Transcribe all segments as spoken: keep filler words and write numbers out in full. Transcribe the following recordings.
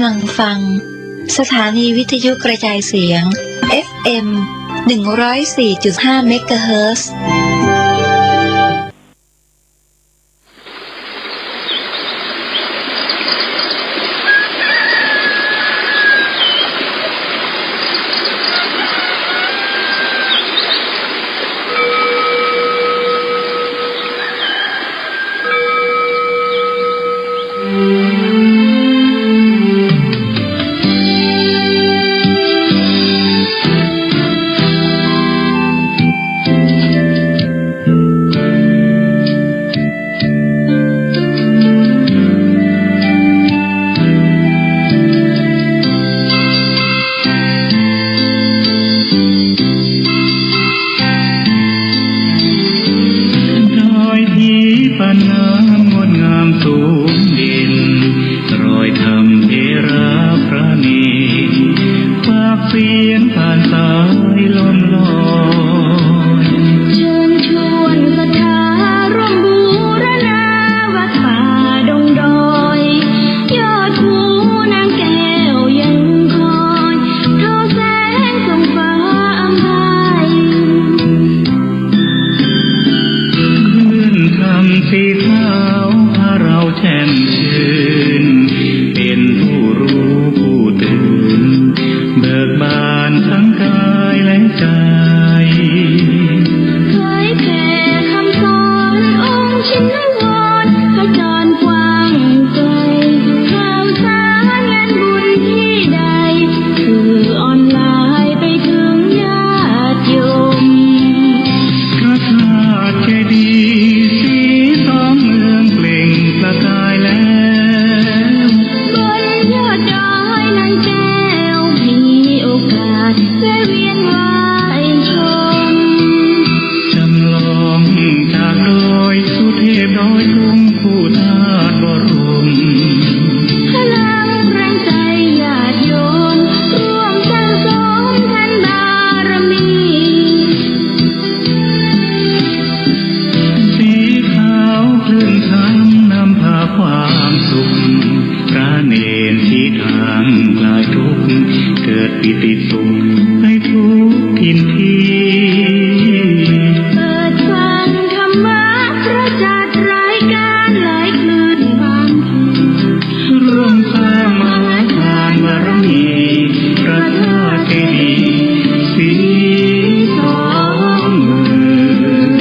ำลังฟัง สถานีวิทยุกระจายเสียง เอฟเอ็ม หนึ่งร้อยสี่จุดห้า เมกะเฮิรตซ์ ดอยหินปานน้ำงดงามสูงเด่น รอยธรรมเถระพระเณร ปากเสียงผ่านสายลมลอย เชิญชวนศรัทธาร่วมบูรณาวัดป่าดงดอย ยอดภูนางแก้วยังคอย ทอแสงส่องฟ้าอำไพ คลื่นธรรมสีขาวพาเราแช่มชื่น เป็นผู้รู้ผู้ตื่น เบิกบานทั้งกายและใจ เผยแผ่คำสอนองค์ชินวร ขจรกว้างไกล ข่าวสารงานบุญที่ใด สื่อออนไลน์ไปถึงญาติโยม พระธาตุเจดีย์สีสองเมืองเปล่งประกายแล้ว บนยอดดอยนางแก้ว มีโอกาสแวะเวียนไหว้ชม จำลองจากดอยสุเทพดอยตุงคู่ธาตุบรม พลังแรงใจญาติโยม ร่วมสั่งสมทานบารมี สีขาวคลื่นธรรมนำพาความสุข พระเณรชี้ทางคลายทุกข์ เกิดปีติสุขในทุกถิ่นที่ เปิดฟังธรรมะประจักษ์รายการหลายคลื่นความ ร่วมสร้างมหาทานบารมี พระธาตุเจดีย์สีสองเมือง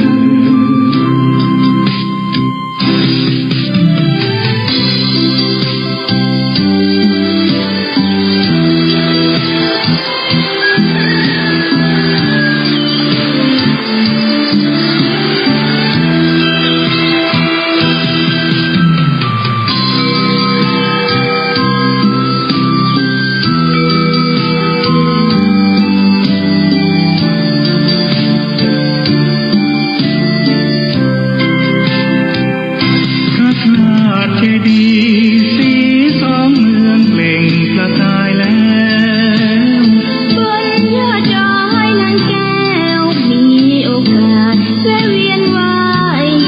พระธาตุเจดีย์สีสองเมืองเปล่งประกายแล้ว บนยอดดอยนางแก้ว มีโอกาสแวะเวียนไหว้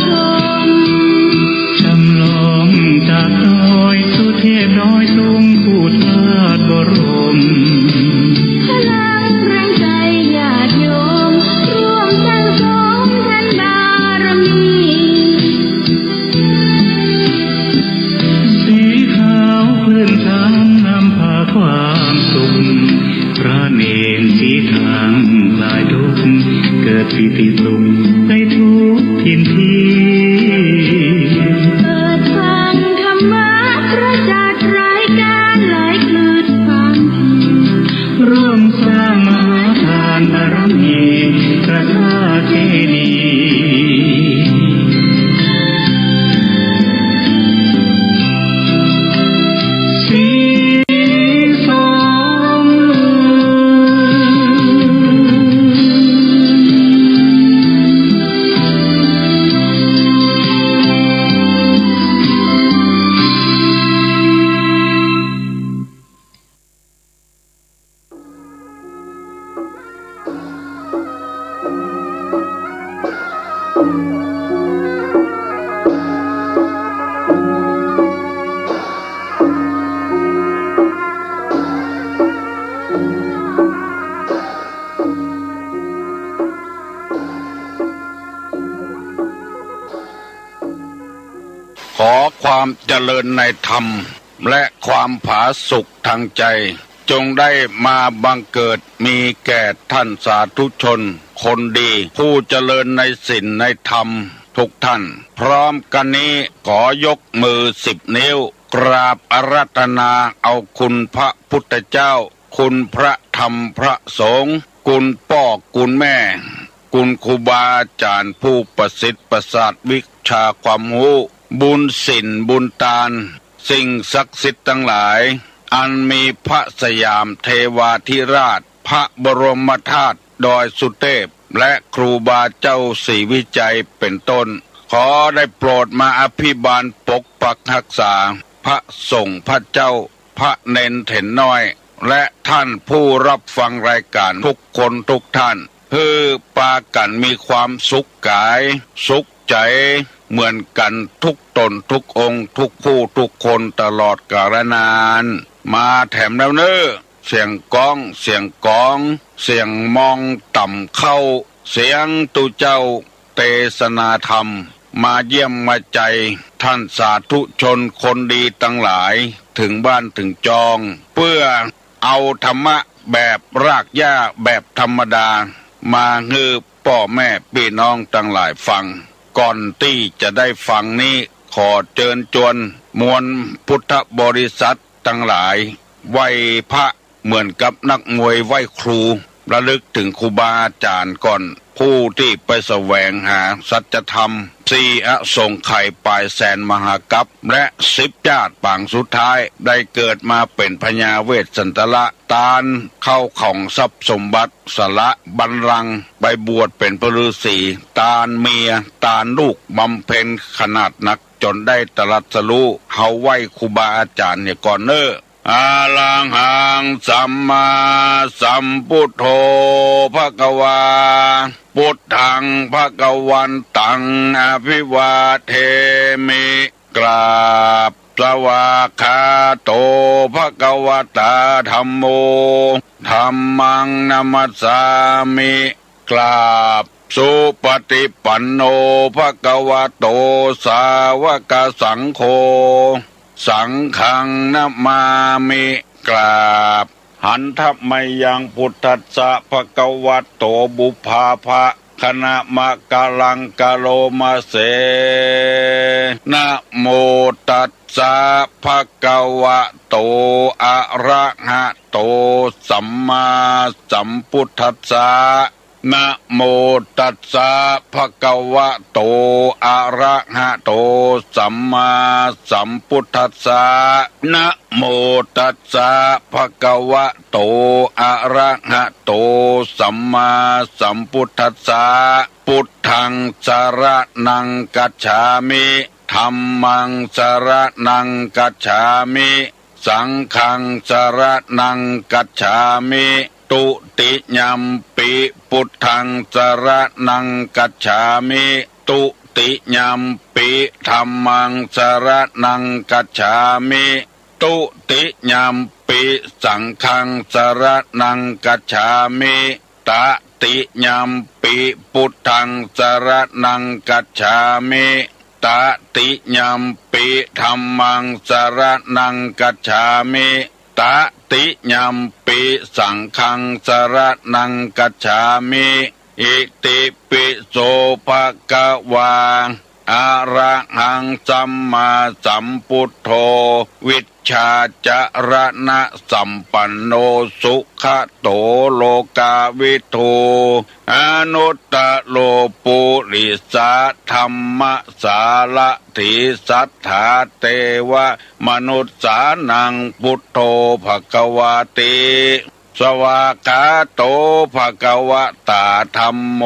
ชม จำลองจากดอยสุเทพดอยตุงคู่ธาตุบรม พลังแรงใจญาติโยม ร่วมสั่งสมทานบารมี สีขาวคลื่นธรรมนำพาความสุข พระเณรชี้ทางคลายทุกข์ เกิดปีติสุขในทุกถิ่นที่ เปิดฟังธรรมะประจักษ์รายการหลายคลื่นความ ร่วมสร้างมหาทานบารมี พระธาตุเจดีย์สีสองเมือง ขอความเจริญในธรรม และความผาสุกทางใจ จงได้มาบังเกิดมีแก่ท่านสาธุชนคนดี ผู้เจริญในศีลในธรรมทุกท่าน พร้อมกันนี้ขอยกมือสิบนิ้ว กราบอาราธนาเอาคุณพระพุทธเจ้า คุณพระธรรมพระสงฆ์ คุณป้อคุณแม่ คุณครูบาอาจ๋ารย์ผู้ประสิทธิ์ประสาทวิชาความฮู้ บุญศีลบุญตาน สิ่งศักดิ์สิทธิ์ตังหลาย อันมีพระสยามเทวาธิราช พระบรมธาตุดอยสุเทพ และครูบาเจ้าศรีวิชัยเป็นต้น ขอได้โปรดมาอภิบาลปกปักรักษา พระสงฆ์พระเจ้า พระเณรเถรน้อย และท่านผู้รับฟังรายการทุกคนทุกท่าน หื้อปากั๋นมีความสุขก๋าย สุขใจ๋ เหมือนกั๋นทุกต๋นทุกองค์ ทุกผู้ทุกคนตลอดกาลนาน มาแถมแล้วเน่อ เสียงก้อง เสียงก๋อง เสียงมองต่ำเข้า เสียงตุ๊เจ้าเตสนาธรรม มาเยี่ยมมาใจท่านสาธุชนคนดีตังหลาย เถิงบ้านเถิงจอง เปื้อเอาธรรมะแบบรากหญ้าแบบธรรมดา มาหื้อป้อแม่ปี้น้องตังหลายฟัง ก่อนตี้จะได้ฟังนี้ ขอเจิญจวนมวลพุทธบริษัทตังหลาย ไหว้พระเหมือนกับนักมวยไหว้ครู ระลึกเถิงครูบาอาจ๋ารย์ก่อน ผู้ตี้ไปแสวงหาสัจธรรม สี่อสงไขยป๋ายแสนมหากัป และสิบจาติปางสุดท้าย ได้เกิดมาเป๋นพญาเวสสันดร ตานเข้าของทรัพย์สมบัติ สละบัลลังก์ไปบวชเป๋นพระฤๅษี ตานเมีย ตานลูกบำเพ็ญขนาดนัก จนได้ตรัสรู้ เฮาไหว้ครูบาอาจ๋ารย์เหียก่อนเน่อ อะระหังสัมมาสัมพุทโธ ภะคะวา พุทธัง ภะคะวันตัง อะภิวาเทมิ กราบ สวากขาโต ภะคะวะตา ธัมโม ธัมมัง นะมัสสามิ กราบ สุปฏิปันโน ภะคะวะโต สาวกสังโฆ สังฆัง นะมามิ กราบ หันทะมะยัง พุทธัสสะ ภะคะวะโต บุพพาภะ คะนะมะกะลัง กะโรมะเส นะโมตัสสะ ภะคะวะโต อะระหะโต สัมมาสัมพุทธัสสะ นะโมตัสสะ ภะคะวะโต อะระหะโต สัมมาสัมพุทธัสสะ นะโมตัสสะ ภะคะวะโต อะระหะโต สัมมาสัมพุทธัสสะ พุทธัง สะระณัง กัจฉามิ ธัมมัง สะระณัง กัจฉามิ สังฆัง สะระณัง กัจฉามิ ตุติยัมปิ พุทธัง สะระณัง กัจฉามิ ตุติยัมปิ ธัมมัง สะระณัง กัจฉามิ ตุติยัมปิ สังฆัง สะระณัง กัจฉามิ ตะติยัมปิ พุทธัง สะระณัง กัจฉามิ ตะติยัมปิ ธัมมัง สะระณัง กัจฉามิ ตะติยัมปิ สังฆัง สะระณัง กัจฉามิ อิติปิโส ภะคะวา อะระหัง สัมมาสัมพุทโธ วิชชาจะระณะสัมปันโน สุขะโต โลกาวิทู อนุตตะโร ปุริสะธัมมะสารถี สัทธาเตวะมนุสสานัง พุทโธ ภะคะวาติ สวากขาโต ภะคะวะตา ธัมโม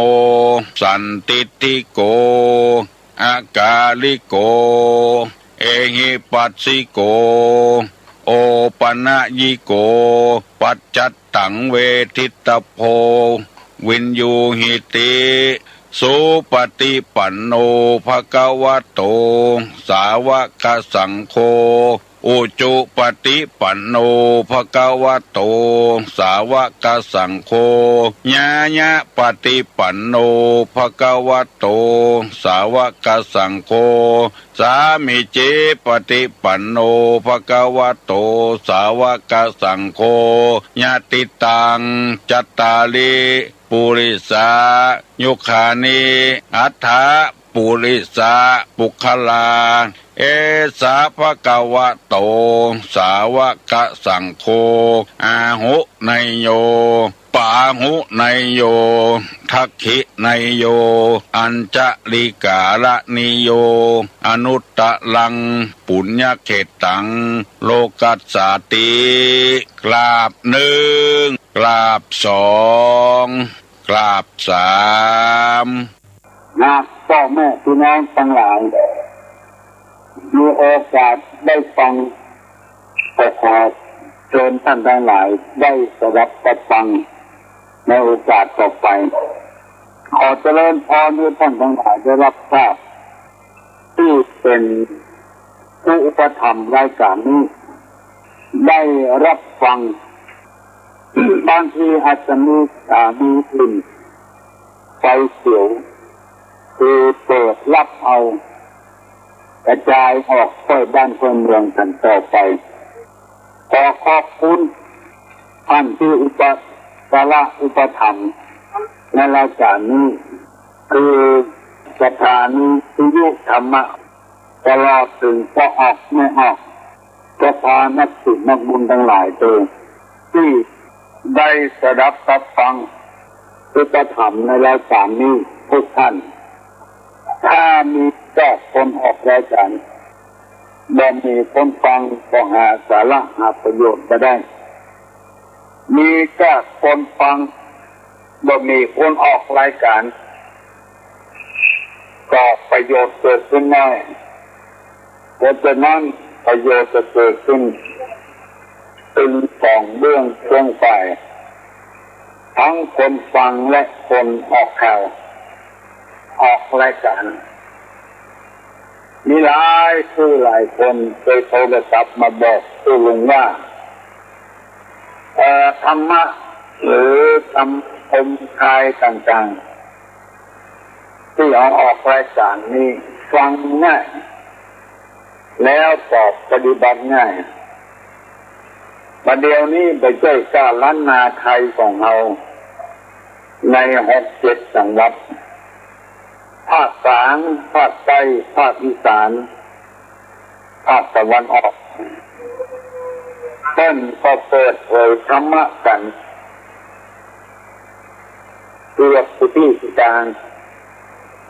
สันทิฏฐิโก อะกาลิโก เอหิปัสสิโก โอปะนะยิโก ปัจจัตตัง เวทิตตะโพ วิญญูหิติ สุปฏิปันโน ภะคะวะโต สาวกสังโฆ อุจุปะติปันโน ภะคะวะโต สาวะกะสังโฆ ญาญะปะติปันโน ภะคะวะโต สาวะกะสังโฆ สามีจิปะติปันโน ภะคะวะโต สาวะกะสังโฆ ยะติตัง จัตตาริ ปุริสา ยุคคานิ อัฏฐะ ปุริสา ปุคคลา เอสะ ภะคะวะโต สาวะกะสังโฆ อาหุเนยโย ปาหุเนยโย ทักขิเนยโย อัญชะลิกาละนิโย อนุตตะรัง ปุญญะเขตตัง โลกัสสาติ กราบนึ่ง กราบสอง กราบสาม หากป้อแม่ปี้น้องตังหลาย มีโอกาสได้ฟัง ก็ขอเจิญต้านตังหลายได้สดับซับฟังในโอกาสต่อไป ขอเจริญพรหื้อต้านตังหลายได้ฮับทราบ ตี้เป๋นผู้อุปถัมภ์รายก๋านนี้ ได้ฮับฟัง บางทีอาจจะมี อ่า มีอื่น ไฟเขียว คือเปิดฮับเอา กระจายออกไปบ้านไปเมืองกั๋นต่อไป ขอขอบคุณต้านตี้อุปการะอุปถัมภ์ในรายก๋านนี้ คือสถานีวิทยุธรรมะ ตลอดเถิงป้อออกแม่ออก สภานักสิทธิ์นักบุญตังหลายเตอ ตี้ได้สดับซับฟัง อุปถัมภ์ในรายก๋านนี้ทุกต้าน ถ้ามีแต๊คนออกรายก๋าน บ่มีคนฟัง ก็หาสาระหาประโยชน์บ่ได้ มีแต๊คนฟัง บ่มีคนออกรายก๋าน ก็ประโยชน์เกิดขึ้นน้อย เพราะฉะนั้นประโยชน์จะเกิดขึ้นเถิงสองเบื้องสองฝ่าย ตึงคนฟังและคนออกข่าว ออกรายก๋าน มีหลายผู้หลายคนเกยโทรศัพท์มาบอกตุ๊ลุงว่า เอ่อ ธรรมะหรือคำคมคายต่างๆ ตี้เอาออกรายก๋านนี้ฟังง่าย แล้วก็ปฏิบัติง่าย บ่าเดี่ยวนี้บ่ใจ้ก้าล้านนาไทยของเฮา ในหกเจ็ดจังหวัด ภาคกลาง ภาคใต้ ภาคอีสาน ภาคตะวันออก เปิ้นก็เปิดเผยธรรมะกั๋น เกือบกู้ตี้กู้ตาง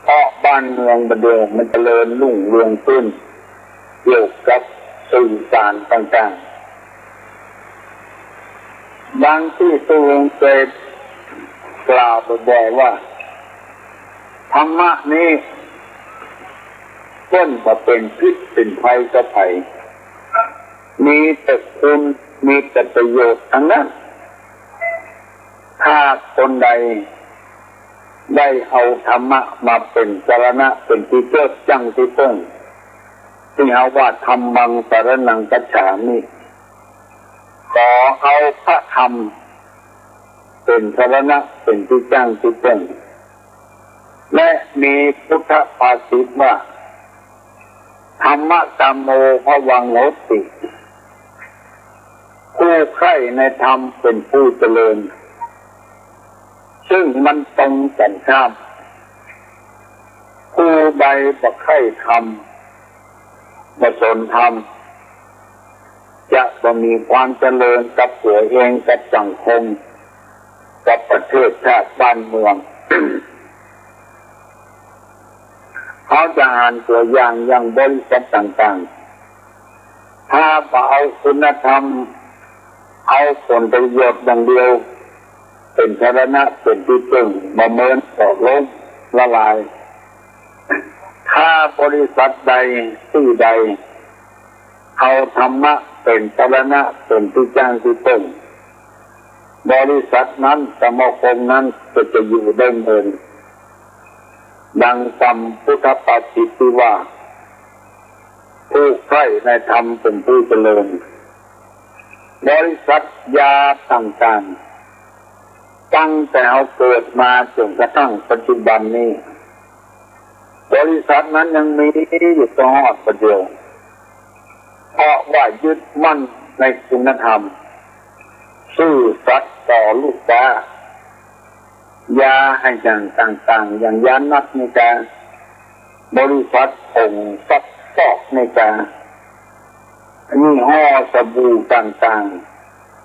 เพราะบ้านเมืองบ่าเดี่ยวมันเจริญรุ่งเรืองขึ้น เกี่ยวกับสื่อสารต่างๆ ดังตี้ตุ๊ลุงเกยกล่าวบ่อยๆ ว่า ธรรมะนี้เปิ้นบ่เป๋นพิษเป๋นภัยกับใผ มีแต่คุณ มีแต่ประโยชน์ตังนั้น ถ้าคนใดได้เอาธรรมะมาเป๋นสรณะ เป๋นตี้เจิดจั้งตี้เปิ้ง ตี้เฮาว่า ธัมมังสรณังคัจฉามิ ขอเอาพระธรรมเป๋นสรณะ เป๋นตี้จั้งตี้เปิ้ง และมีพุทธภาษิตว่า ธัมมะกัมโมภวังโหติ ผู้ใคร่ในธรรมเป๋นผู้เจริญ ซึ่งมันตรงกั๋นข้าม ผู้ใดบ่ใคร่ธรรม บ่สนธรรม จะบ่มีความเจริญกับตั๋วเอง กับสังคม กับประเทศชาติบ้านเมือง เฮาจะอ่านตั๋วอย่างอย่างบริษัทต่างๆ ถ้าบ่เอาคุณธรรม เอาผลประโยชน์อย่างเดียว เป๋นสรณะ เป๋นตี้เปิ้ง บ่เมินก็ล้มละลาย ถ้าบริษัทใดตี้ใด เอาธรรมะเป๋นสรณะ เป๋นตี้จั้งตี้เปิ้ง บริษัทนั้น สมาคมนั้นก็จะอยู่ได้เมิน ดังกำพุทธภาษิตตี้ว่า ผู้ใคร่ในธรรมเป็นผู้เจริญ บริษัทยาต่างๆ ตั้งแต่เฮาเกิดมาจ๋นกระทั่งปัจจุบันนี้ บริษัทนั้นยังมีอยู่จนฮอดปัจจุบัน เพราะว่ายึดมั่นในคุณธรรม ซื่อสัตย์ต่อลูกค้า ยาอะหย่างต่างๆ อย่างยานัดนี่กา บริษัทผงซักฟอกนี่กา ยี่ห้อสบู่ต่าง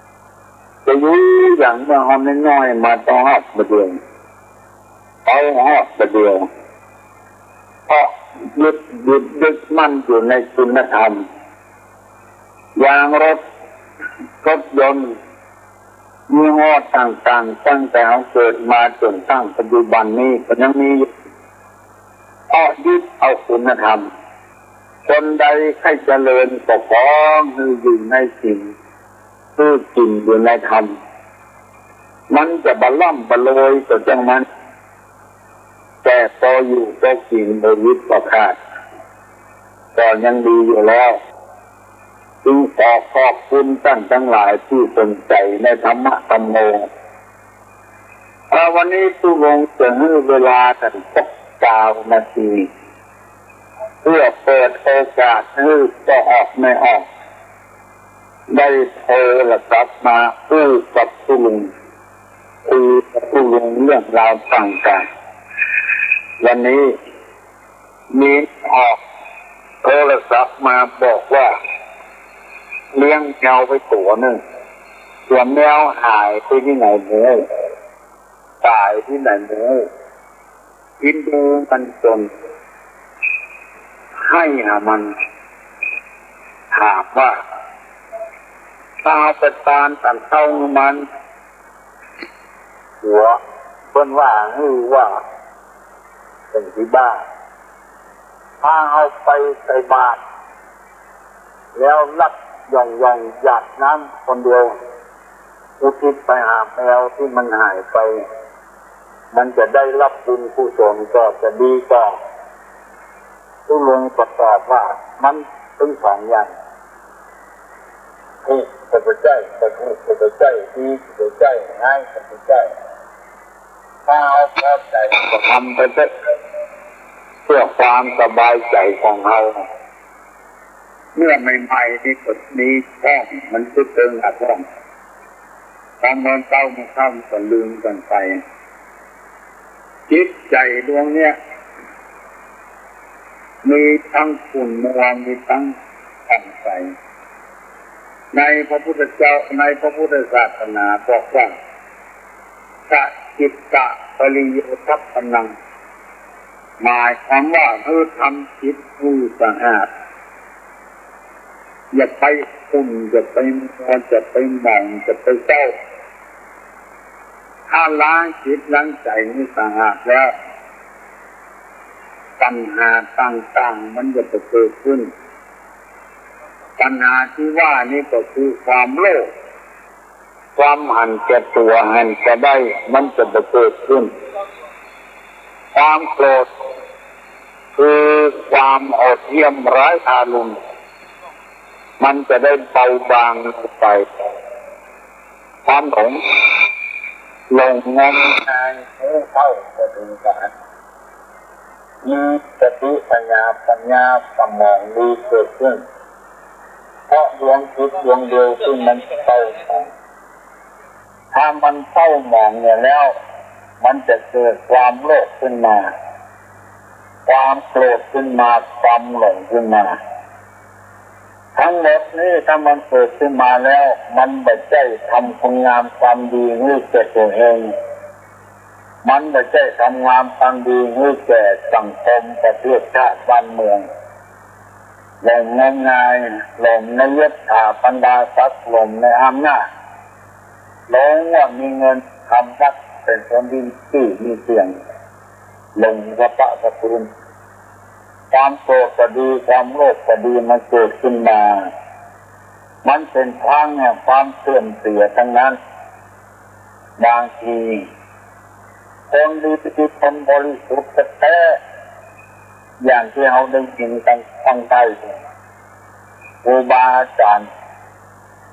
ๆ จะอยู่อย่างเมื่อเฮาน้อยๆ มาจนฮอดบ่าเดี่ยว ไปฮอดบ่าเดี่ยว เพราะยึด ยึด ยึดมั่นอยู่ในคุณธรรม ยางรถ รถยนต์ ยี่ห้อต่างๆ ตั้งแต่เฮาเกิดมาจ๋นกระทั่งปัจจุบันนี้ก็ยังมีอยู่ เพราะยึดเอาคุณธรรม คนใดใค่เจริญก็ขอหื้ออยู่ในศีล หื้อกิ๋นอยู่ในธรรม มันจะบ่ล่ำบ่รวยก็จ้างมัน แต่พออยู่พอกิ๋น บ่วิตบ่ขาด ก็ยังดีอยู่แล้ว จึงขอขอบคุณต้านตังหลายตี้สนใจ๋ในธรรมะธัมโม อ่า วันนี้ตุ๊ลุงจะหื้อเวลาต้านสักซาวนาที เพื่อเปิดโอกาสหื้อป้อออกแม่ออก ได้โทรศัพท์มาอู้กับตุ๊ลุง คุยกับตุ๊ลุงเรื่องราวต่างๆ วันนี้มีออกโทรศัพท์มาบอกว่า เลี้ยงแมวไว้ตั๋วนึ่ง ตั๋วแมวหายไปตี้ไหนบ่ฮู้ ต๋ายตี้ไหนบ่ฮู้ อินดูมันจ๋น ไห้หามัน ถามว่า ถ้าเอาไปตานตังเต้ามัน ตั๋ว เปิ้นว่าหื้อว่าเป๋นตี้บ้า ถ้าเอาไปใส่บาตร แล้วลักหย่องๆ หยาดน้ำคนเดียว อุทิศไปหาแมวตี้มันหายไป มันจะได้รับบุญกุศลก่อ จะดีก่อ ตุ๊ลุงก็ตอบว่า มันตึงสองอย่าง ถูกก็บ่ใจ้ บ่ถูกก็บ่ใจ้ ดีก็บ่ใจ้ ฮ้ายก็บ่ใจ้ ถ้าเอาพอใจ๋ก็ทำไปเต๊อะ เพื่อความสบายใจ๋ของเฮา เมื่อใหม่ๆ นี่ก็มีท่อง มันตึกเติงหาท่อง ต๋อนนอนเต๊ามันค่ำก็ลืมกั๋นไป จิตใจ๋ดวงเนี้ย มีตึงขุ่นมัว มีตึงผ่องใส ในพระพุทธเจ้า ในพระพุทธศาสนาบอกว่า สะจิตตะปริโยทัปปนัง หมายความว่าหื้อทำจิตหื้อสะอาด อย่าไปขุ่น อย่าไปมัว อย่าไปหมอง อย่าไปเศร้า ถ้าล้างจิตล้างใจ๋หื้อสะอาดแล้ว ปัญหาต่างๆ มันจะบ่เกิดขึ้น ปัญหาตี้ว่านี้ก็คือความโลภ ความหันแก่ตั๋วหันแก่ได้ มันจะบ่เกิดขึ้น ความโกรธ คือความโหดเหี้ยมร้ายทารุณ มันจะได้เบาบางลงไป ความหลง หลงงมงาย ฮู้เต้าบ่เถิงก๋าน มีสติปัญญา ปัญญาสมองดีเกิดขึ้น เพราะดวงจิตดวงเดียวตี้มันเศร้าหมอง ถ้ามันเศร้าหมองอยู่แล้ว มันจะเกิดความโลภขึ้นมา ความโกรธขึ้นมา ความหลงขึ้นมา ตึงหมดนี้ถ้ามันเกิดขึ้นมาแล้ว มันบ่ใจ้ทำคุณงามความดีหื้อแก่ตั๋วเอง มันบ่ใจ้ทำงามความดีหื้อแก่สังคมประเทศชาติบ้านเมือง หลงงมงาย หลงในยศถาบรรดาศักดิ์ หลงในอำนาจ หลงว่ามีเงินทำวัดเป๋นคนตี้มีจื้อมีเสียง หลงสรรพสกุล ความโกรธก็ดี ความโลภก็ดี มันเกิดขึ้นมา มันเป๋นทางแห่งความเสื่อมเสียตังนั้น บางที คนดี คนบริสุทธิ์แต๊ๆ อย่างตี้เฮาได้ยินกั๋นตังใต้ ครูบาอาจ๋ารย์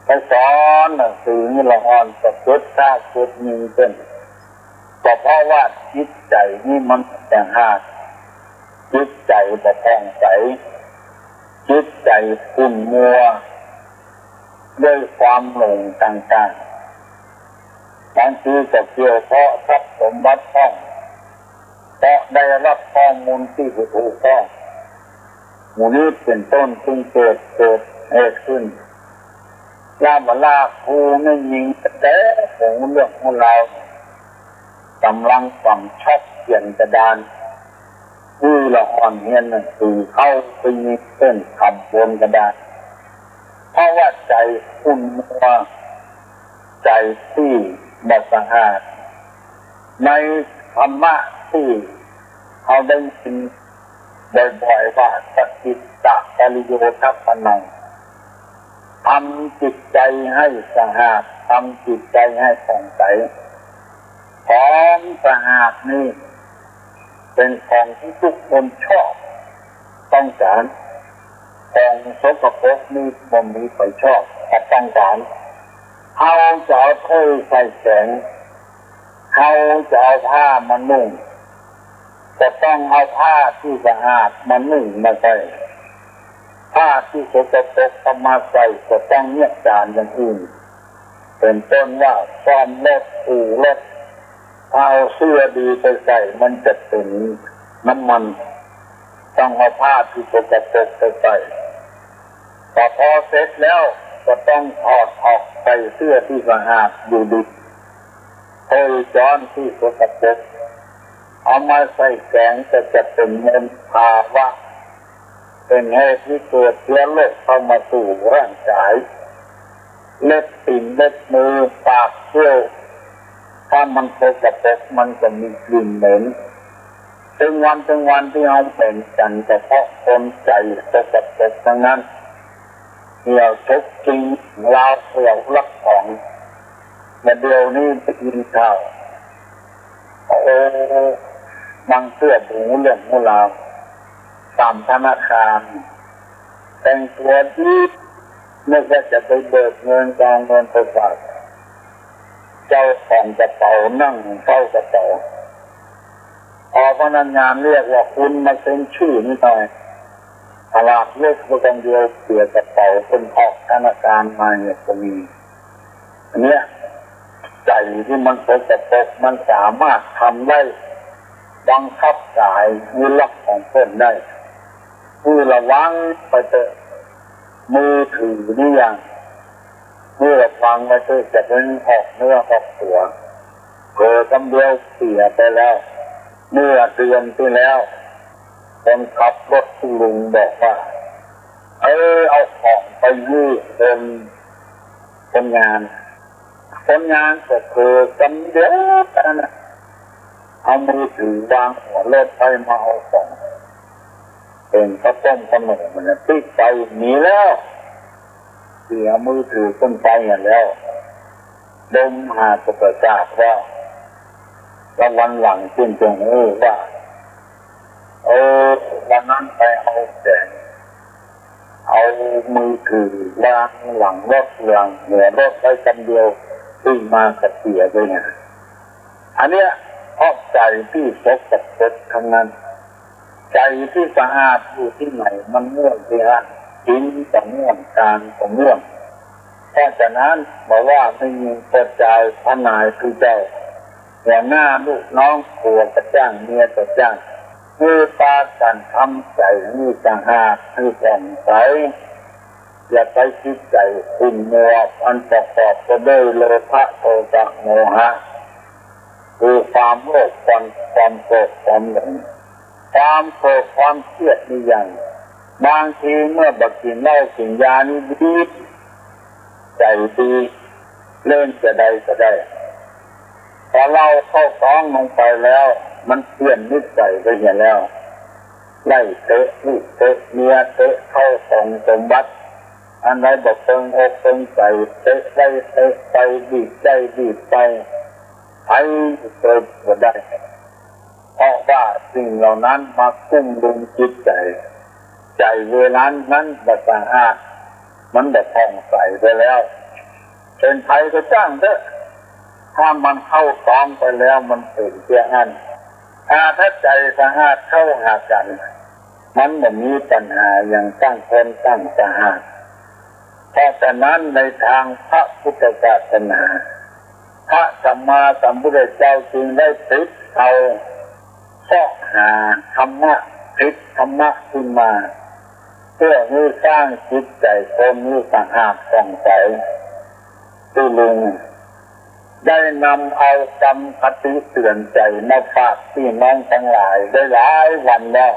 ไปสอนหนังสือนี่ละอ่อนก็เกิดกล้าเกิดมีขึ้น ก็เพราะว่าจิตใจ๋นี่มันสะอาด จิตใจ๋บ่ผ่องใส จิตใจ๋ขุ่นมัวด้วยความหลงต่างๆ บางทีก็เกี่ยวเพราะทรัพย์สมบัติพ่อง เพราะได้ฮับข้อมูลตี้บ่ถูกต้อง หมู่นี้เป๋นต้นจึงเกิด เกิดเหตุขึ้น ลาบลาครูแม่ญิงแต่บ่ฮู้เรื่องฮู้ราว ก่ำลังฝังชอบเขียนกระดาน หื้อละอ่อนเฮียนหนังสือเข้าไปยิงเส้นคำบนกระดาน เพราะว่าใจ๋ขุ่นมัว ใจ๋ตี้บ่สะอาด ในธรรมะตี้เฮาได้ยินบ่อยๆ ว่า สะกิตตะปะริโยทัปปนัง ทำจิตใจ๋หื้อสะอาด ทำจิตใจ๋หื้อผ่องใส ของสะอาดนี่เป๋นของตี้ทุกคนชอบ ต้องก๋าน ของสกปรกนี่บ่มีใผชอบ แต่ต้องก๋าน เฮาจะเอาถ้วยใส่แก๋ง เฮาจะเอาผ้ามานุ่ง ก็ต้องเอาผ้าตี้สะอาดมานุ่งมาใส่ ผ้าตี้สกปรกเอามาใส่ ก็ต้องเยียะจ๋านอย่างอื่น เป๋นต้นว่าซ่อมรถ ถูรถ ถ้าเอาเสื้อดีไปใส่ มันจะเป๋นน้ำมัน ต้องเอาผ้าตี้สกปรกไปใส่ แต่พอเสร็จแล้วก็ต้องถอดออก ใส่เสื้อตี้สะอาดอยู่ดี ถ้วยจ๊อนตี้สกปรกเอามาใส่แก๋ง ก็จะเป๋นมลภาวะ เป๋นเหตุหื้อเกิดเจื้อโรคเข้ามาสู่ร่างก๋าย เล็บตี๋นเล็บมือ ปากเขี้ยว ถ้ามันสกปรกมันก็มีกลิ่นเหม็น ตึงวันตึงวันตี้เฮาเหม็นกั๋น ก็เพราะคนใจ๋สกปรกตังนั้น เหี่ยวฉกชิงราวเหี่ยวลักของ มาเดี๋ยวนี้ได้ยินข่าว โอ้ บางเตื้อบ่ฮู้เรื่องฮู้ราว ต๋ามธนาคาร แต่งตั๋วดี นึกว่าจะไปเบิกเงิน จะเอาเงินไปฝาก เจ้าของกระเป๋านั่งเฝ้ากระเป๋า พอพนักงานเรียกว่า คุณมาเซ็นชื่อนี่หน่อย ตลาดเล็กก็ต้องเดียวเสียกระเป๋า คนออกธนาคารมาเนี่ยก็มี อันเนี้ย ใจ๋ตี้มันสกปรกมันสามารถทำได้ บังคับก๋ายหื้อลักของเปิ้นได้ หื้อระวังไปเต๊อะ มือถือนี่อย่าง หื้อระวังไว้เต๊อะ จะได้ออกเนื้อออกตั๋ว เผลอกำเดียวเสียไปแล้ว เมื่อเดือนตี้แล้ว คนขับรถคุณลุงบอกว่า เออ เอาของไปหื้อคน คนงาน คนงานก็เผลอกำเดียวเต้านั้นน่ะ เอามือถือวางหัวรถไปมาเอาของ เป๋นข้าวต้มขนมมันน่ะ ปิ๊กไปหนีแล้ว เสียมือถือเปิ้นไปหั้นแล้ว ดมหาก็บ่ทราบว่า แล้ววันหลังเปิ้นจึงฮู้ว่า เออ วันนั้นไปเอาแก๋ง เอามือถือวางหลังรถ วางหัวรถไว้กำเดียว ปิ๊กมาก็เสียไปเนี่ย อันเนี้ย เพราะใจ๋ตี้สกปรกตังนั้น ใจ๋ตี้สะอาดอยู่ตี้ไหน มันม่วนตี้หั้น กิ๋นก็ม่วน ก๋านก็ม่วน เพราะฉะนั้นบ่ว่าแม่ญิงป้อจาย ป้านาย ผู้เจ้า หัวหน้าลูกน้อง ผัวก็จ้าง เมียก็จ้าง หื้อปากั๋นทำใจ๋หื้อสะอาด หื้อผ่องใส อย่าไปจิตใจ๋ขุ่นมัว อันประกอบไปด้วยโลภะ โทสะ โมหะ คือความโลภ ความ ความโกรธ ความหลง ความโกรธ ความเครียดนี่อย่าง บางทีเมื่อบ่กิ๋นเหล้ากิ๋นยานี่ดี ใจ๋ดี เล่นจะใดก็ได้ พอเหล้าเข้าต๊องลงไปแล้ว มันเปลี่ยนนิสัยไปเหียแล้ว ไล่เตะลูกเตะเมีย เตะข้าวของสมบัติ อันใดบ่เปิงอกเปิงใจ๋ เตะไล่เตะไป บีบได้บีบไป ใผเปิงบ่ได้ เพราะว่าสิ่งเหล่านั้นมากุ้มลุมจิตใจ๋ ใจ๋เวลานั้นบ่สะอาด มันบ่ผ่องใสไปแล้ว เป๋นใผก็จ้างเต๊อะ ถ้ามันเข้าตองไปแล้วมันเป๋นเสียอั้น ถ้าใจ๋สะอาดเข้าหากั๋น มันบ่มีปัญหาหยัง ต่างคนต่างสะอาด เพราะฉะนั้นในตางพระพุทธศาสนา พระสัมมาสัมพุทธเจ้าจึงได้ผลิตเอา เสาะหาธรรมะ ผลิตธรรมะขึ้นมา เปื้อหื้อสร้างจิตใจ๋คนหื้อสะอาดผ่องใส ตุ๊ลุงได้นำเอากำคติเตื๋อนใจ๋มาฝากปี้น้องตังหลายได้หลายวันแล้ว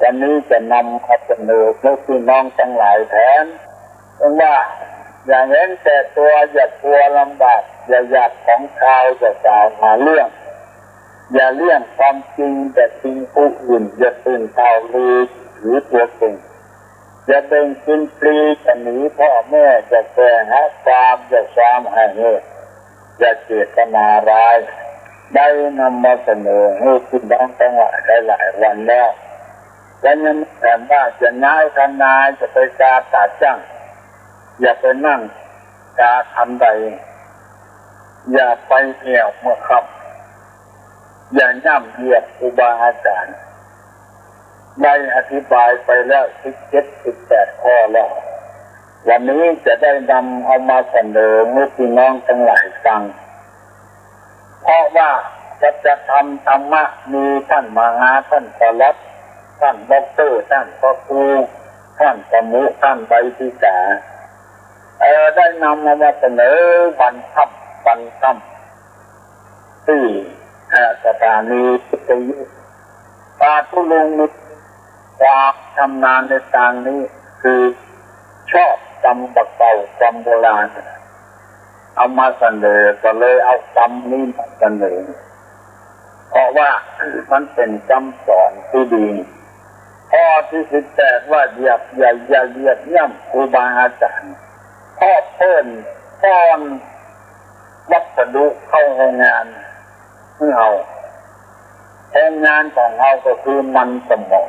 วันนี้จะนำมาเสนอหื้อปี้น้องตังหลายแตน เปิ้นว่า อย่าเห็นแก่ตั๋ว อย่ากลัวลำบาก อย่าอยากของคาว อย่าสาวหาเรื่อง อย่าเลี่ยงความจริง อย่าชิงผู้อื่น อย่าตื่นข่าวลือถือตั๋วเก่ง อย่าเบ่งกิ๋นฟรี อย่าหนีพ่อแม่ อย่าแสวงหาความ อย่าซามหาเหตุ อย่าเจตนาร้าย ได้นำมาเสนอหื้อปี้น้องตังหลายได้หลายวันแล้ว และยังแถมว่า อย่าย้ายคันนา อย่าไปกาต๋าจ้าง อย่าไปนั่งกาคันได อย่าไปแอ่วเมื่อค่ำ อย่าย่ำเหยียบครูบาอาจ๋ารย์ ได้อธิบายไปแล้วสิบเจ็ด สิบแปดข้อแล้ว วันนี้จะได้นำเอามาเสนอหื้อปี้น้องตังหลายฟัง เพราะว่าสัจธรรมธรรมะมีต้านมหาต้านปลัด ต้านด็อกเตอร์ ต้านพระครู ต้านประมุข ต้านใบสิกขา เอ่อ ได้นำเอามาเสนอวันค่ำ วันค่ำ ตี้ เอ่อ สถานีวิทยุ ปาตุ๊ลุงมีความชำนาญในตางนี้ คือชอบกำบ่าเก่ากำโบราณ เอามาเสนอ ก็เลยเอากำนี้มาเสนอ เพราะว่ามันเป๋นกำสอนตี้ดี ข้อตี้สิบแปดว่า อย่า อย่า อย่าเหยียบย่ำครูบาอาจ๋ารย์ เพราะเปิ้นป้อนวัสดุเข้าโฮงงานหื้อเฮา โฮงงานของเฮาก็คือมันสมอง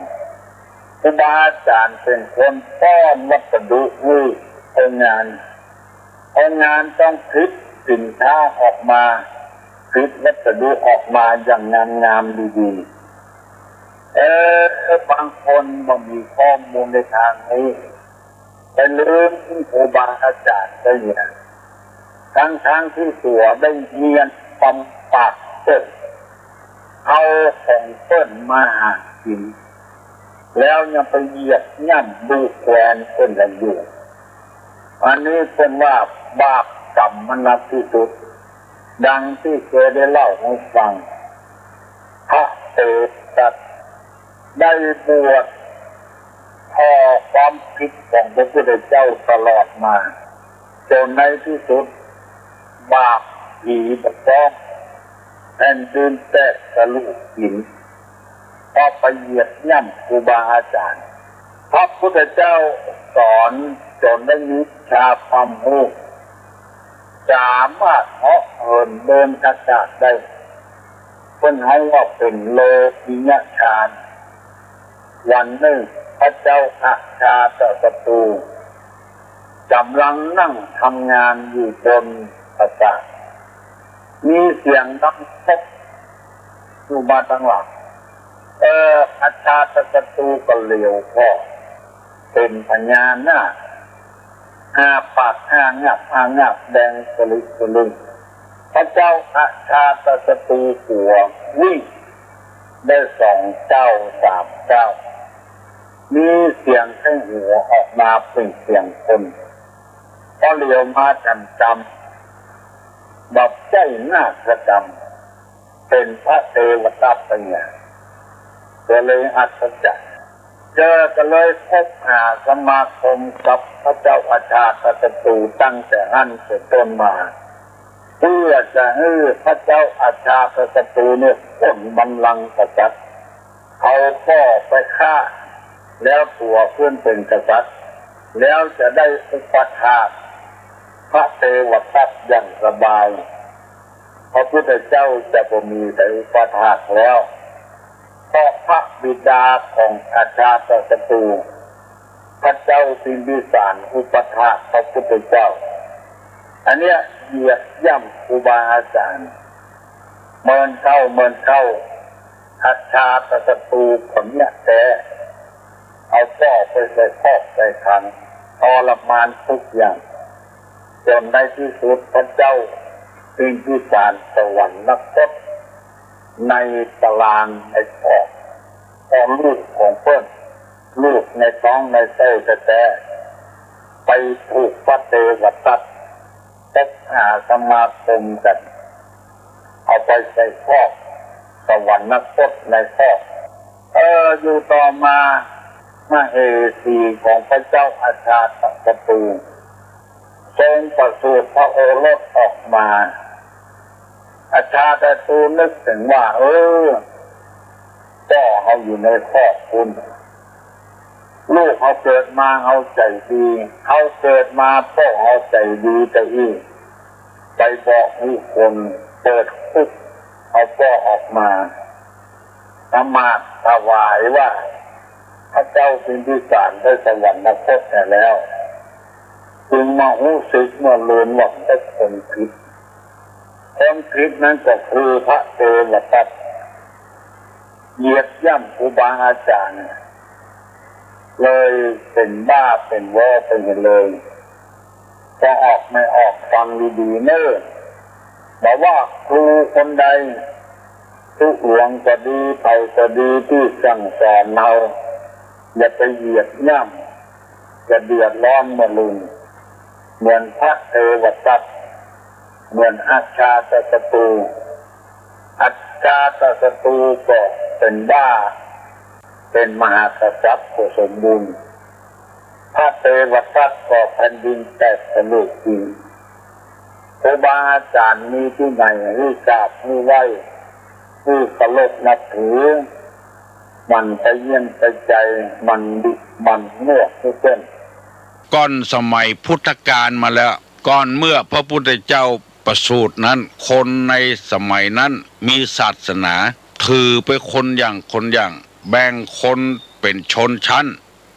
ครูบาอาจ๋ารย์เป๋นคนป้อนวัสดุหื้อโฮงงาน โฮงงานต้องผลิตสินค้าออกมา ผลิตวัสดุออกมาอย่างงามๆ ดีๆ เออ บางคนบ่มีข้อมูลในตางนี้ ไปลืมครูบาอาจ๋ารย์ไปเนี่ย ตึงๆ ตี้ตั๋วได้เฮียนกำปากเปิ้น เอาของเปิ้นมาหากิ๋น แล้วยังไปเหยียบย่ำดูแควนเปิ้นละอยู่ อันนี้เปิ้นว่าบาปกรรมมันหนักตี้สุด ดังตี้เกยได้เล่าหื้อฟัง พระเตสะ ได้บวชผ่อความผิดของพระพุทธเจ้าตลอดมา จ๋นในตี้สุด บาปผีบ่ฟ้อง แผ่นดินแตกสะลูกหิน เพราะไปเหยียบย่ำครูบาอาจ๋ารย์ พระพุทธเจ้าสอนจ๋นได้มีวิชาความฮู้ สามารถเหาะเหินเดินอากาศได้ เปิ้นฮ้องว่าเป๋นโลกิยฌาน วันนึ่ง พระเจ้าอาชาตศัตรู๋ก๋ำลังนั่งทำงานอยู่บนปราสาท มีเสียงดังป๊กอยู่มาตังหลัง เออ อาชาตศัตรู๋ก็เหลียวผ่อ เป๋นพญานาค อ้าปากอ้างาบอ้างาบแดงสะลึงสะลึง พระเจ้าอาชาตศัตรู๋กั๋ววิ่งได้สองก้าวสามก้าว มีเสียงไข้หัวออกมาเป๋นเสียงคน พอเหลียวมาทันกำ บ่ใจ้นาคกำ เป๋นพระเตวทัตเนี่ย ก็เลยอัศจรรย์ เจอก็เลยคบหาสมาคมกับพระเจ้าอาชาตศัตรูตั้งแต่หั้นเป๋นต้นมา เปื้อจะหื้อพระเจ้าอาชาตศัตรูเนี่ยป้นบัลลังก์กษัตริย์ เขาก็ไปฆ่า แล้วตั๋วขึ้นเป๋นกษัตริย์ แล้วจะได้อุปาทาสพระเตวทัตอย่างสบาย พระพุทธเจ้าจะบ่มีใผอุปาทาสแล้ว เพราะพระบิดาของอาชาตศัตรู พระเจ้าพิมพิสารอุปถากพระพุทธเจ้า อันเนี้ยเหยียบย่ำครูบาอาจ๋ารย์ เมินเข้า เมินเข้า อัจฉาตศัตรูคนเนี้ยแต๊ เอาป้อไปใส่คอกใส่ขัง ทรมานทุกอย่าง จ๋นในตี้สุดพระเจ้าพิมพิสารสวรรคตในตารางในคอก เอาลูกของเปิ้น ลูกในต๊องในไส้แต๊ๆ ไปถูกพระเตวทัต คบหาสมาคมกั๋น เอาไปใส่คอก สวรรคตในคอก เออ อยู่ต่อมา มเหสีของพระเจ้าอัจฉาตศัตรู ทรงประสูติพระโอรสออกมา อัจฉาตศัตรูนึกเถิงว่า เออ ป้อเฮาอยู่ในคอกปู้น ลูกเฮาเกิดมาเฮาใจ๋ดี เฮาเกิดมาป้อเฮาใจ๋ดีตะอี้ ไปบอกหื้อคนเปิดคุก เอาป้อออกมา นมัสถวายว่า พระเจ้าพิมพิสารได้สวรรคตแล้ว จึงมาฮู้สึกเมื่อลืนว่าเป็นคนผิด คนผิดนั้นก็คือพระเตวทัต เหยียบย่ำครูบาอาจ๋ารย์ เลยเป็นบ้าเป็นวอไปหมดเลย ก็ออกไม่ออก ฟังดีๆ เน่อ บ่ว่าครูคนใด ตุ๊หลวงก็ดี ใผก็ดี ตี้สั่งสอนเฮา อย่าไปเหยียบย่ำ จะเดือดร้อนเมื่อลืน เหมือนพระเตวทัต เหมือนอัจฉาตศัตรู อัจฉาตศัตรูก็เป็นบ้า เป็นมหากษัตริย์ก็สมบูรณ์ พระเตวทัตก็แผ่นดินแตกสะเลือกจริง ครูบาอาจ๋ารย์มีตี้ไหนหื้อกราบหื้อไหว้ หื้อเคารพนับถือ หมั่นไปเยี่ยมไปใจ๋ หมั่นดิ หมั่นนวดหื้อเปิ้น ก่อนสมัยพุทธกาลมาแล้ว ก่อนเมื่อพระพุทธเจ้าประสูตินั้น คนในสมัยนั้นมีศาสนา ถือไปคนอย่างคนอย่าง แบ่งคนเป็นชนชั้น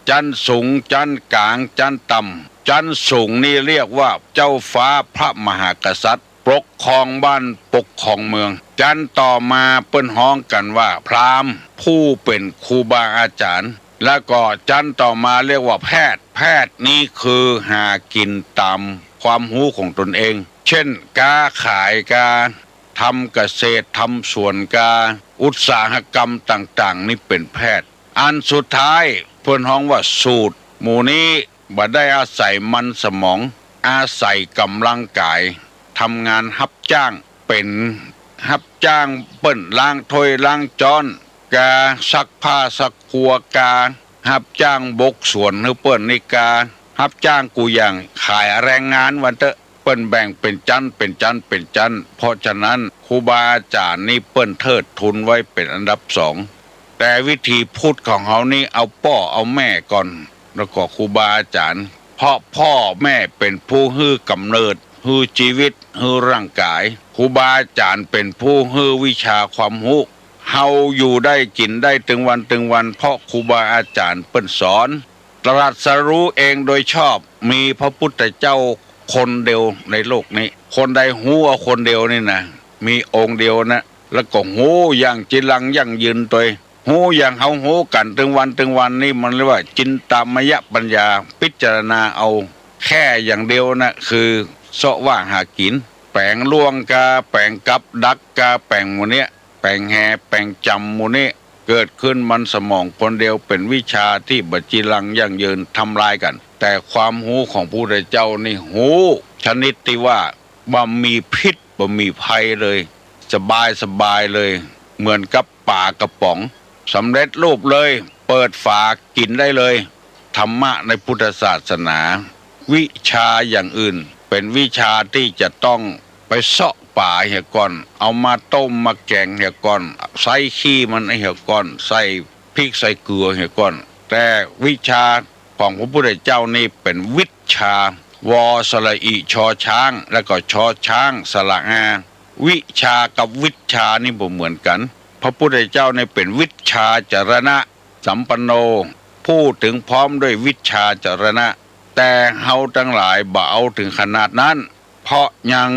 จั๊นสูง จั๊นก๋าง จั๊นต่ำ จั๊นสูงนี่เรียกว่าเจ้าฟ้าพระมหากษัตริย์ ปกครองบ้านปกครองเมือง จั๊นต่อมาเปิ้นฮ้องกั๋นว่าพราหมณ์ ผู้เป๋นครูบาอาจ๋ารย์ แล้วก็จั๊นต่อมาเรียกว่าแพทย์ แพทย์นี้คือหากิ๋นต๋ามความฮู้ของตนเอง เช่น ก๊าขาย ก๊าทำเกษตร ทำสวน ก๊าอุตสาหกรรมต่างๆ นี่เป๋นแพทย์ อันสุดท้ายเปิ้นฮ้องว่าสูตร หมู่นี้บ่ได้อาศัยมันสมอง อาศัยก๋ำลังก๋าย ทำงานฮับจ้าง เป๋นฮับจ้างเปิ้นล้างถ้วยล้างจ๊อน ก๊าซักผ้าซักครัว ก๊าฮับจ้างบกสวนหื้อเปิ้นนี่ ก๊าฮับจ้างกู้อย่าง ขายแรงงานว่าเต๊อะ เปิ้นแบ่งเป๋นจั๊น เป๋นจั๊น เป๋นจั๊น เพราะฉะนั้นครูบาอาจ๋ารย์นี่เปิ้นเทิดทูนไว้เป๋นอันดับสอง แต่วิถีพุทธของเฮานี่เอาป้อเอาแม่ก่อน แล้วก็ครูบาอาจ๋ารย์ เพราะป้อแม่เป๋นผู้หื้อกำเนิด หื้อจีวิต หื้อร่างก๋าย ครูบาอาจ๋ารย์เป๋นผู้หื้อวิชาความฮู้ เฮาอยู่ได้กิ๋นได้ตึงวันตึงวัน เพราะครูบาอาจ๋ารย์เปิ้นสอน ตรัสรู้เองโดยชอบ มีพระพุทธเจ้าคนเดียวในโลกนี้ คนใดฮู้เอาคนเดียวนี่นะ มีองค์เดียวนะ แล้วก็ฮู้อย่างจีรังยั่งยืนตวย ฮู้อย่างเฮาฮู้กั๋นตึงวันตึงวันนี่ มันเรียกว่าจินตามยปัญญา พิจารณาเอาแค่อย่างเดียวนะ คือเซาะว่าหากิ๋น แป๋งล่วงก๊า แป๋งกับดักก๊า แป๋งหมู่เนี้ย แป๋งแห แป๋งจ๋ำหมู่นี้ เกิดขึ้นมันสมองคนเดียว เป๋นวิชาตี้บ่จีรังยั่งยืน ทำลายกั๋น แต่ความฮู้ของพระพุทธเจ้านี่ฮู้ชนิดตี้ว่า บ่มีพิษบ่มีภัยเลย สบายสบายเลย เหมือนกับป๋ากระป๋อง สำเร็จรูปเลย เปิดฝากิ๋นได้เลย ธรรมะในพุทธศาสนา วิชาอย่างอื่น เป๋นวิชาตี้จะต้องไปเซาะป๋าเหียก่อน เอามาต้มมาแก๋งเหียก่อน ใส้ขี้มันเหียก่อน ใส่พริกใส่เกลือเหียก่อน แต่วิชาของพระพุทธเจ้านี่เป๋นวิชชา วอ สระอิ ชอช้าง แล้วก็ชอช้าง สระอา วิชากับวิชชานี่บ่เหมือนกั๋น พระพุทธเจ้านี่เป๋นวิชชาจรณะสัมปันโน พูดเถิงพร้อมด้วยวิชชาจรณะ แต่เฮาตังหลายบ่เอาเถิงขนาดนั้น เพราะยัง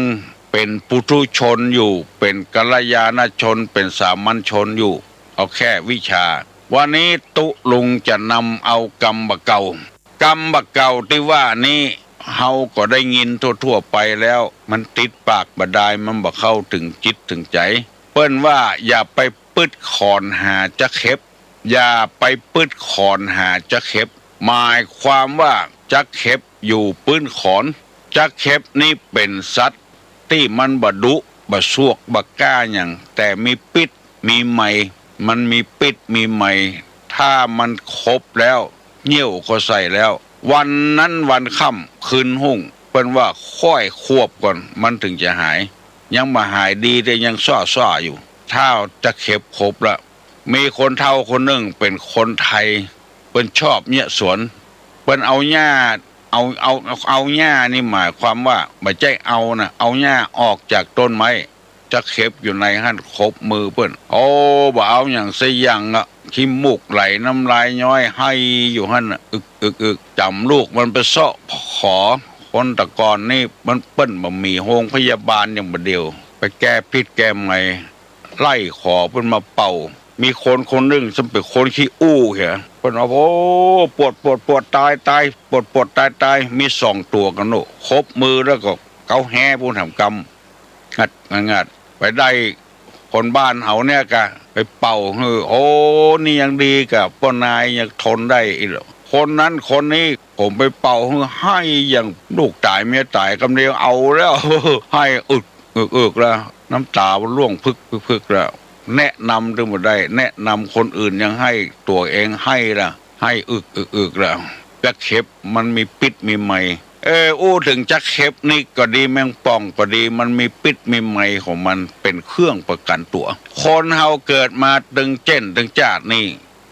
เป๋นปุถุชนอยู่ เป๋นกัลยาณชน เป๋นสามัญชนอยู่ เอาแค่วิชชา วันนี้ตุ๊ลุงจะนำเอากำบ่าเก่า กำบ่าเก่าตี้ว่านี้ เฮาก็ได้ยินทั่วๆ ไปแล้ว มันติดปากบ่ดาย มันบ่เข้าเถิงจิตเถิงใจ๋ เปิ้นว่าอย่าไปปึ๊ดขอนหาจั๊กเข็บ อย่าไปปึ๊ดขอนหาจั๊กเข็บ หมายความว่าจั๊กเข็บอยู่ปื๊นขอน จั๊กเข็บนี้เป๋นสัตว์ตี้มันบ่ดุ บ่ซวก บ่ก้าหยัง แต่มีปิ๊ษ มีไหม มันมีปิ๊ษ มีไหม ถ้ามันขบแล้ว เยี่ยวก็ใส่แล้ว วันนั้นวันค่ำคืนฮุ่ง เปิ้นว่าค่อยควบก่อน มันเถิงจะหาย ยังบ่หายดี แต่ยังซ่าๆ อยู่ ถ้าจั๊กเข็บขบละ มีคนเฒ่าคนนึ่งเป๋นคนไทย เปิ้นชอบเยียะสวน เปิ้นเอาหญ้า เอา เอา เอา เอาหญ้านี่หมายความว่า บ่ใจ้เอานะ เอาหญ้าออกจากต้นไม้ จั๊กเข็บอยู่ในหั้นขบมือเปิ้น โอ้ บ่เอาหยังสักอย่างอะ ขี้มูกไหลน้ำลายย้อยไห้อยู่หั้นน่ะ อึก อึก อึก จ๋ำลูกมันไปเซาะขอ คนแต่ก่อนนี่มัน เปิ้นบ่มีโฮงพยาบาลอย่างบ่าเดี่ยว ไปแก้ปิ๊ษแก้ไหม ไล่ขอเปิ้นมาเป่า มีคนคนนึ่งซึ่งเป๋นคนขี้อู้เหีย เปิ้นว่า โอ้ ปวด ปวด ปวด ต๋าย ต๋าย ปวด ปวด ต๋าย ต๋าย มีสองตั๋วกั๋นโน่ ขบมือแล้วก็เก๊าแฮปู๊นแถมกำ งัด งัด งัด ไปได้คนบ้านเฮาเนี่ยก่ะ ไปเป่าหื้อ โอ้ นี่ยังดีก่ะ ป้อนายยังทนได้อี้แหละ คนนั้นคนนี้ผมไปเป่าหื้อไห้อย่างลูกต๋ายเมียต๋าย กำเดียวเอาแล้ว ไห้อึก อึก อึกแล้ว น้ำต๋ามันร่วงพึก พึก พึกแล้ว แนะนำตึงบ่ได้ แนะนำคนอื่นยังไห้ ตั๋วเองไห้ละ ไห้อึก อึก อึกแล้ว จั๊กเข็บมันมีปิ๊ษมีไหม เออ อู้เถิงจั๊กเข็บนี่ก็ดี แมงป่องก็ดี มันมีปิ๊ษมีไหมของมัน เป๋นเครื่องประกั๋นตั๋ว คนเฮาเกิดมาตึงเจ้นตึงจาตินี่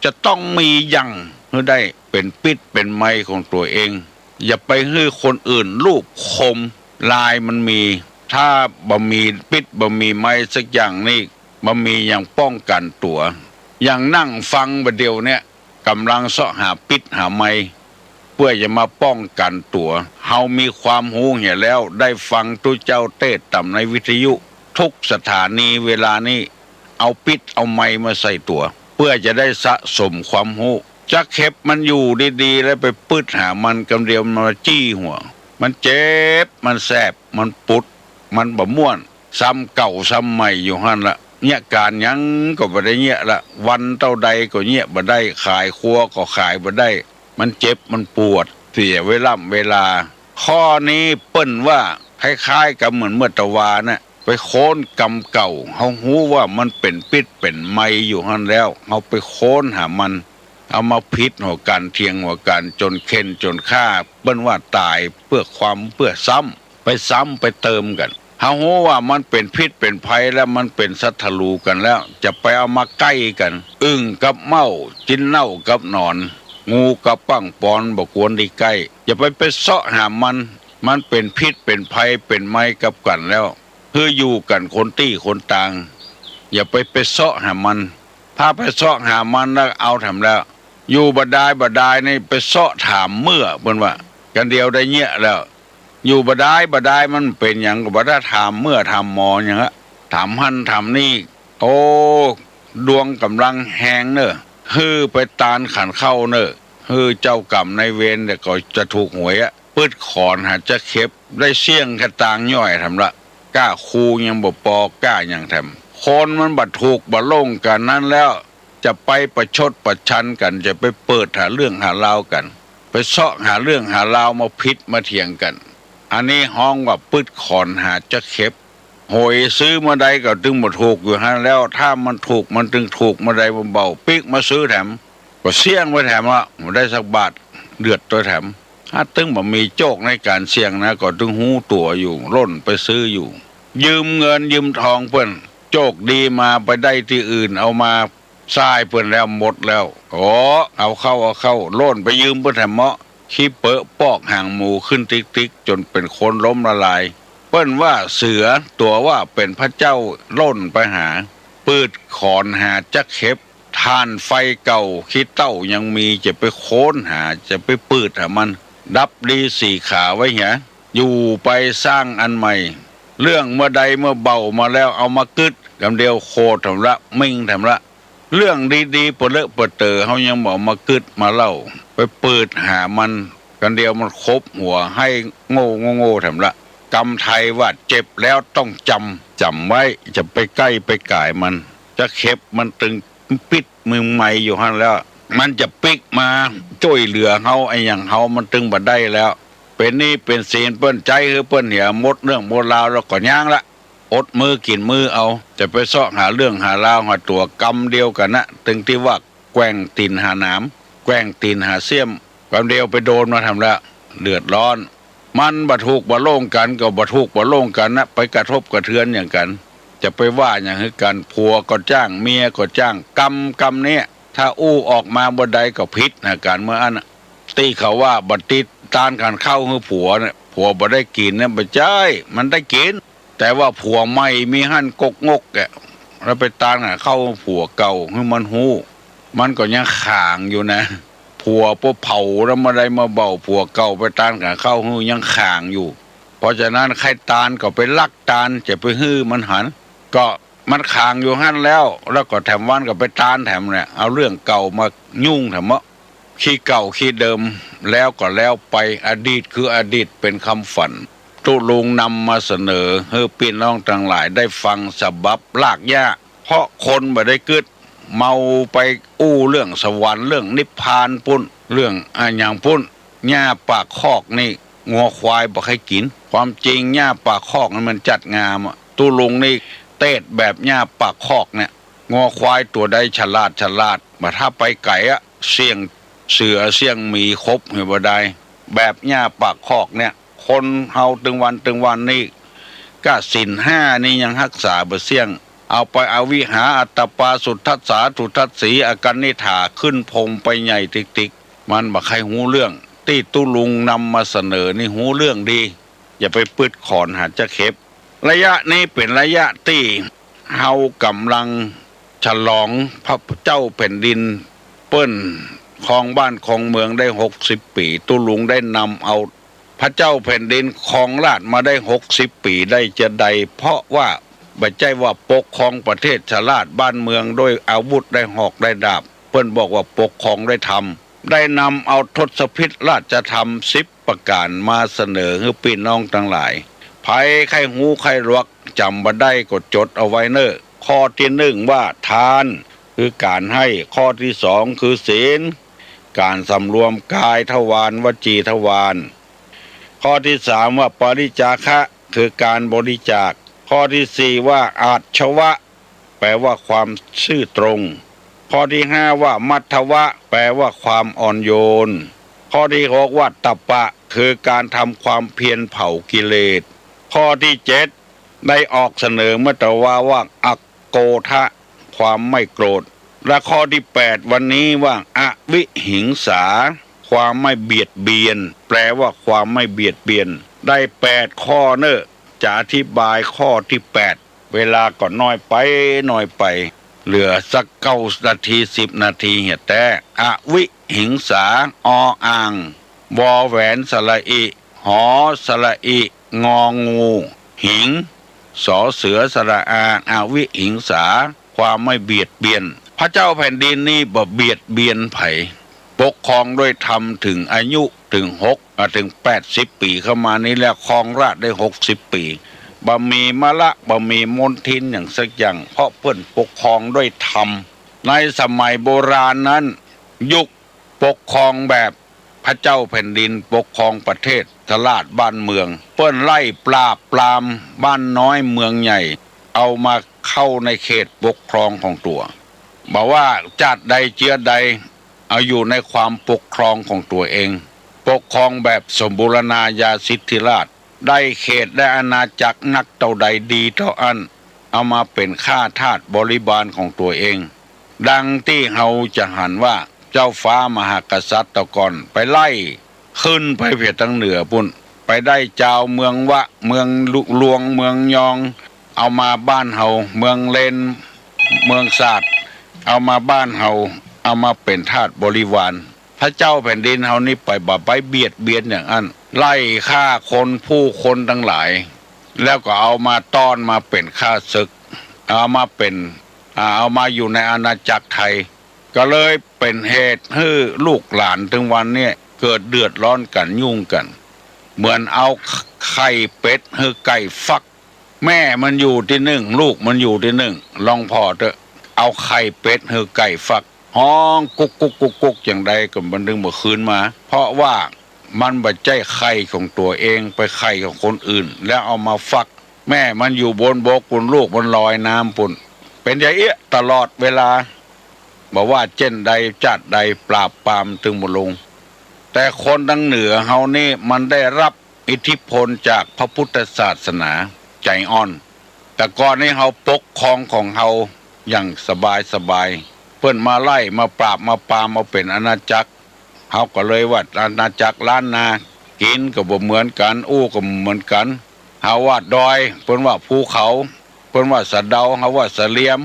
จะต้องมีหยังหื้อได้เป๋นปิ๊ษเป๋นไหมของตั๋วเอง อย่าไปหื้อคนอื่นลูบคม ลายมันมี ถ้าบ่มีปิ๊ษบ่มีไหมสักอย่างนี่ บ่มีหยังป้องกั๋นตั๋ว อย่างนั่งฟังบ่าเดี่ยวเนี่ย ก่ำลังเซาะหาปิ๊ษหาไหม เปื้อจะมาป้องกั๋นตั๋ว เฮามีความฮู้เหียแล้ว ได้ฟังตุ๊เจ้าเตสน์ต๋ามในวิทยุ ทุกสถานีเวลานี้ เอาปิ๊ษเอาไหมมาใส่ตั๋ว เปื้อจะได้สะสมความฮู้ จั๊กเข็บมันอยู่ดีๆ แล้วไปปึ๊ดหามัน กำเดียวมันมาจี้หัว มันเจ็บ มันแสบ มันปุด มันบ่ม่วน ซ้ำเก่าซ้ำใหม่อยู่หั้นละ เยียะก๋านหยังก็บ่ได้เยียะละ วันเต้าใดก็เยียะบ่ได้ ขายครัวก็ขายบ่ได้ มันเจ็บมันปวด เสียเวล่ำเวลา ข้อนี้เปิ้นว่าคล้ายๆ กับเหมือนเมื่อตะวาน่ะ ไปค้นกำเก่า เฮาฮู้ว่ามันเป๋นปิ๊ษเป๋นไหมอยู่หั้นแล้ว เฮาไปค้นหามัน เอามาผิดหัวกั๋น เถียงหัวกั๋น จ๋นเข่นจ๋นฆ่า เปิ้นว่าต๋ายเปื้อความ เปื้อซ้ำ ไปซ้ำไปเติมกั๋น เฮาฮู้ว่ามันเป๋นพิษเป๋นภัยแล้ว มันเป๋นศัตรู๋กั๋นแล้ว จะไปเอามาใก้กั๋น อึ่งกับเม้า จิ๊นเน่ากับหนอน งูกับปังปอน บ่ควรได้ใก้ อย่าไป ไปเซาะหามัน มันเป๋นพิษเป๋นภัย เป๋นไมกับกั๋นแล้ว หื้ออยู่กั๋นคนตี้คนตาง อย่าไป ไปเซาะหามัน ถ้าไปเซาะหามันแล้วเอาแถมแล้ว อยู่บ่ดายบ่ดายนี่ไปเซาะถามเมื่อ เปิ้นว่า กั๋นเดียวได้เยียะแล้ว อยู่บ่ดายบ่ดายมันเป๋นหยังก็บ่ได้ถามเมื่อถามหมอหยังอะ ถามหั้นถามนี่ โอ้ ดวงก่ำลังแฮงเน่อ หื้อไปตานขันข้าวเน่อ หื้อเจ้ากรรมนายเวรเนี่ยก็จะถูกหวยอะ ปื๊ดขอนหาจะเข็บ ได้เสี้ยงแค่ตางย่อยแถมละ ก้าคูยังบ่ปอ ก้าหยังแถม คนมันบ่ถูกบ่ลงกั๋นนั้นแล้ว จะไปประชดประชันกั๋น จะไปเปิดหาเรื่องหาราวกั๋น ไปเซาะหาเรื่องหาราวมาผิดมาเถียงกั๋น อันนี้ฮ้องว่าปื๊ดขอนหาจะเข็บ หวยซื้อเมื่อใดก็ตึงบ่ถูกอยู่หั้นแล้ว ถ้ามันถูกมันตึงถูกเมื่อใดเบาๆ ปิ๊กมาซื้อแถม ก็เสี้ยงไปแถมอะ บ่ได้สักบาท เดือดตั๊วแถม ถ้าตึงบ่มีโจคในก๋านเสี่ยงนะ ก็ตึงฮู้ตั๋วอยู่ ล่นไปซื้ออยู่ ยืมเงินยืมทองเปิ้น โจคดีมาไปได้ตี้อื่น เอามาส่ายเปิ้นแล้วหมดแล้ว โอ้ เอาเข้า เอาเข้า ล่นไปยืมเปิ้นแถมเมาะ ขี้เปอะปอกหางหมูขึ้นติ๊กๆ จ๋นเป๋นคนล้มละลาย เปิ้นว่าเสือ ตั๋วว่าเป๋นพระเจ้า ล่นไปหา ปื๊ดขอนหาจะเข็บ ถ่านไฟเก่าขี้เถ้ายังมี จะไปค้นหา จะไปปืดหามัน ดับดีสี่ขาไว้เหีย อยู่ไปสร้างอันใหม่ เรื่องเมื่อใดเมื่อเบามาแล้วเอามากึ๊ด กำเดียวโขดแถมละ มิ่งแถมละ เรื่องดีๆ เปอะเลอะเปอะเต๋อเฮายังบ่เอามากึ๊ดมาเล่า ไปปืดหามัน กำเดียวมันขบหัว ไห้โง่โง่โง่แถมละ กำไทยว่าเจ็บแล้วต้องจ๋ำ จ๋ำไว้ จะไปใก้ไปก๋ายมัน จะเข็บมันตึงปิดมึงไมอยู่หั้นแล้ว มันจะปิ๊กมาจ้วยเหลือเฮา อะหยังเฮามันตึงบ่ได้แล้ว เป๋นหนี้เป๋นสินเปิ้น ใจ๊หื้อเปิ้นเหีย หมดเรื่องหมดราวแล้วก็ย้างละ อดมื้อกิ๋นมื้อเอา จะไปเซาะหาเรื่องหาราวหาตั๋ว กำเดียวกั๋นนะ ตึงตี้ว่าแกว่งตี๋นหาหนาม แกว่งตี๋นหาเสี้ยม กำเดียวไปโดนมาแถมละ เดือดร้อน มันบ่ถูกบ่โล่งกั๋นก็บ่ถูกบ่โล่งกั๋นนะ ไปกระทบกระเทือนหยังกั๋น จะไปว่าหยังหื้อกั๋น ผัวก็จ้าง เมียก็จ้าง กำ กำเนี้ย ถ้าอู้ออกมาบ่ได้ก็ผิดหากั๋นเมื่ออั้นน่ะ ตี้เขาว่าบ่ติดตานขันข้าวหื้อผัวเนี่ย ผัวบ่ได้กิ๋นเนี่ย บ่ใจ้ มันได้กิ๋น แต่ว่าผัวใหม่มีหั้นกกงกแกะ แล้วไปตานขันข้าวหื้อผัวเก่าหื้อมันฮู้ มันก็ยังขางอยู่นะ ผัวปะเผาแล้วมาได้มาเบา ผัวเก่าไปตานขันข้าวหื้อยังขางอยู่ เพราะฉะนั้นใค่ตานก็ไปลักตาน จะไปหื้อมันหัน ก็มันขางอยู่หั้นแล้ว แล้วก็แถมวันก็ไปตานแถมเนี่ย เอาเรื่องเก่ามายุ่งแถมเมาะ ขี้เก่าขี้เดิมแล้วก็แล้วไป อดีตคืออดีต เป๋นคำฝัน ตุ๊ลุงนำมาเสนอหื้อปี้น้องตังหลายได้ฟังฉบับลากหญ้า เพราะคนบ่ได้กึ๊ด เมาไปอู้เรื่องสวรรค์ เรื่องนิพพานปุ้น เรื่องอะหยังปุ้น หญ้าปากคอกนี่ งัวควายบ่ใค่กิ๋น ความจริงหญ้าปากคอกนี่มันจัดงามอะ ตุ๊ลุงนี่เตศแบบหญ้าปากคอกเนี่ย งัวควายตั๋วใดฉลาดฉลาด บ่ถ้าไปไก๋อะ เสี้ยงเสือเสี้ยงหมีขบหื้อบ่ได้ แบบหญ้าปากคอกเนี่ย คนเฮาตึงวันตึงวันนี่ ก้าศีลห้านี่ยังฮักษาบ่เสี้ยง เอาไปอวิหา อัตตปา สุทัสสา สุทัสสี อกันนิฏฐา ขึ้นพรหมไปใหญ่ติ๊กๆ มันบ่ใค่ฮู้เรื่อง ตี้ตุ๊ลุงนำมาเสนอนี่ฮู้เรื่องดี อย่าไปปืดขอนหาจะเข็บ ระยะนี้เป๋นระยะตี้เฮาก่ำลังฉลองพระเจ้าแผ่นดินเปิ้นครองบ้านครองเมืองได้หกสิบปี๋ ตุ๊ลุงได้นำเอาพระเจ้าแผ่นดินครองราชย์มาได้หกสิบปี๋ได้จาใด เพราะว่าบ่ใจ้ว่าปกครองประเทศราชย์บ้านเมืองด้วยอาวุธได้หอกได้ดาบ เปิ้นบอกว่าปกครองด้วยธรรม ได้นำเอาทศพิธราชธรรมสิบประก๋านมาเสนอหื้อปี้น้องตังหลาย ใผใค่ฮู้ใค่หลวกจ๋ำบ่ได้ก็จดเอาไว้เน่อ ข้อตี้นึ่งว่าทาน คือก๋านให้ ข้อตี้สองคือศีล ก๋านสำรวมกายทวาร วจีทวาร ข้อตี้สามว่าปริจาคะ คือก๋านบริจาค ข้อตี้สี่ว่าอาชวะ แปลว่าความซื่อตรง ข้อตี้ห้าว่ามัทวะ แปลว่าความอ่อนโยน ข้อตี้หกว่าตปะ คือก๋านทำความเพียรเผากิเลส ข้อตี้เจ็ดได้ออกเสนอเมื่อตะวาว่าอักโกธะ ความไม่โกรธ และข้อตี้แปดวันนี้ว่าอวิหิงสา ความไม่เบียดเบียน แปลว่าความไม่เบียดเบียน ได้แปดข้อเน่อ จะอธิบายข้อตี้แปด เวลาก็น้อยไปน้อยไป เหลือสักเก้านาที สิบนาทีเหียแต๊ อวิหิงสา ออ่าง วอแหวนสระอิ หอสระอิ งองู หิง สอเสือสระอา อวิหิงสา ความไม่เบียดเบียน พระเจ้าแผ่นดินนี่บ่เบียดเบียนใผ ปกครองด้วยธรรม ถึงอายุถึงหก อ่ะ ถึงแปดสิบปี๋เข้ามานี้แล้ว ครองราชย์ได้หกสิบปี๋ บ่มีมละ บ่มีมลทินหยังสักอย่าง เพราะเปิ้นปกครองด้วยธรรม ในสมัยโบราณนั้น ยุคปกครองแบบพระเจ้าแผ่นดินปกครองประเทศราชย์บ้านเมือง เปิ้นไล่ปราบปรามบ้านน้อยเมืองใหญ่ เอามาเข้าในเขตปกครองของตั๋ว บ่ว่าจาติใดเจื้อใด เอาอยู่ในความปกครองของตั๋วเอง ปกครองแบบสมบูรณาญาสิทธิราชย์ ได้เขตได้อาณาจักรนักเต้าใดดีเต้าอั้น เอามาเป๋นข้าทาสบริบาลของตั๋วเอง ดังตี้เฮาจะหันว่าเจ้าฟ้ามหากษัตริย์ตะก่อนไปไล่ ขึ้นไปเปียดตางเหนือปุ้น ไปได้จาวเมืองวะ เมืองลุลวง เมืองยอง เอามาบ้านเฮา เมืองเลน เมืองสาด เอามาบ้านเฮา เอามาเป๋นทาสบริวาร พระเจ้าแผ่นดินเฮานี่ไปบ่ไปเบียดเบียนอย่างอั้น ไล่ฆ่าคนผู้คนตังหลาย แล้วก็เอามาต้อนมาเป๋นข้าศึก เอามาเป๋น อ่า เอามาอยู่ในอาณาจักรไทย ก็เลยเป๋นเหตุหื้อลูกหลานเถิงวันเนี่ยเกิดเดือดร้อนกั๋นยุ่งกั๋น เหมือนเอาไข่เป็ดหื้อไก่ฟัก แม่มันอยู่ตี้นึ่ง ลูกมันอยู่ตี้นึ่ง ลองผ่อเต๊อะ เอาไข่เป็ดหื้อไก่ฟัก ฮ้องกุ๊กกุ๊กกุ๊กกุ๊กอย่างใดก็มันตึงบ่คืนมา เพราะว่ามันบ่ใจ้ไข่ของตั๋วเอง ไปไข่ของคนอื่น แล้วเอามาฟัก แม่มันอยู่บนบกปุ้น ลูกมันลอยน้ำปุ้น เป๋นอย่างเอี้ยตลอดเวลา บ่ว่าเจ้นใดจาติใด ปราบปรามตึงบ่ลง แต่คนตังเหนือเฮานี่มันได้รับอิทธิพลจากพระพุทธศาสนา ใจ๋อ่อน แต่ก่อนนี้เฮาปกครองของเฮาอย่างสบายสบาย เปิ้นมาไล่มาปราบมาปรามเอาเป๋นอาณาจักร เฮาก็เลยว่าอาณาจักรล้านนา กิ๋นก็บ่เหมือนกั๋น อู้ก็บ่เหมือนกั๋น เฮาว่าดอย เปิ้นว่าภูเขา เปิ้นว่าสะเดา เฮาว่าสะเหลี่ยม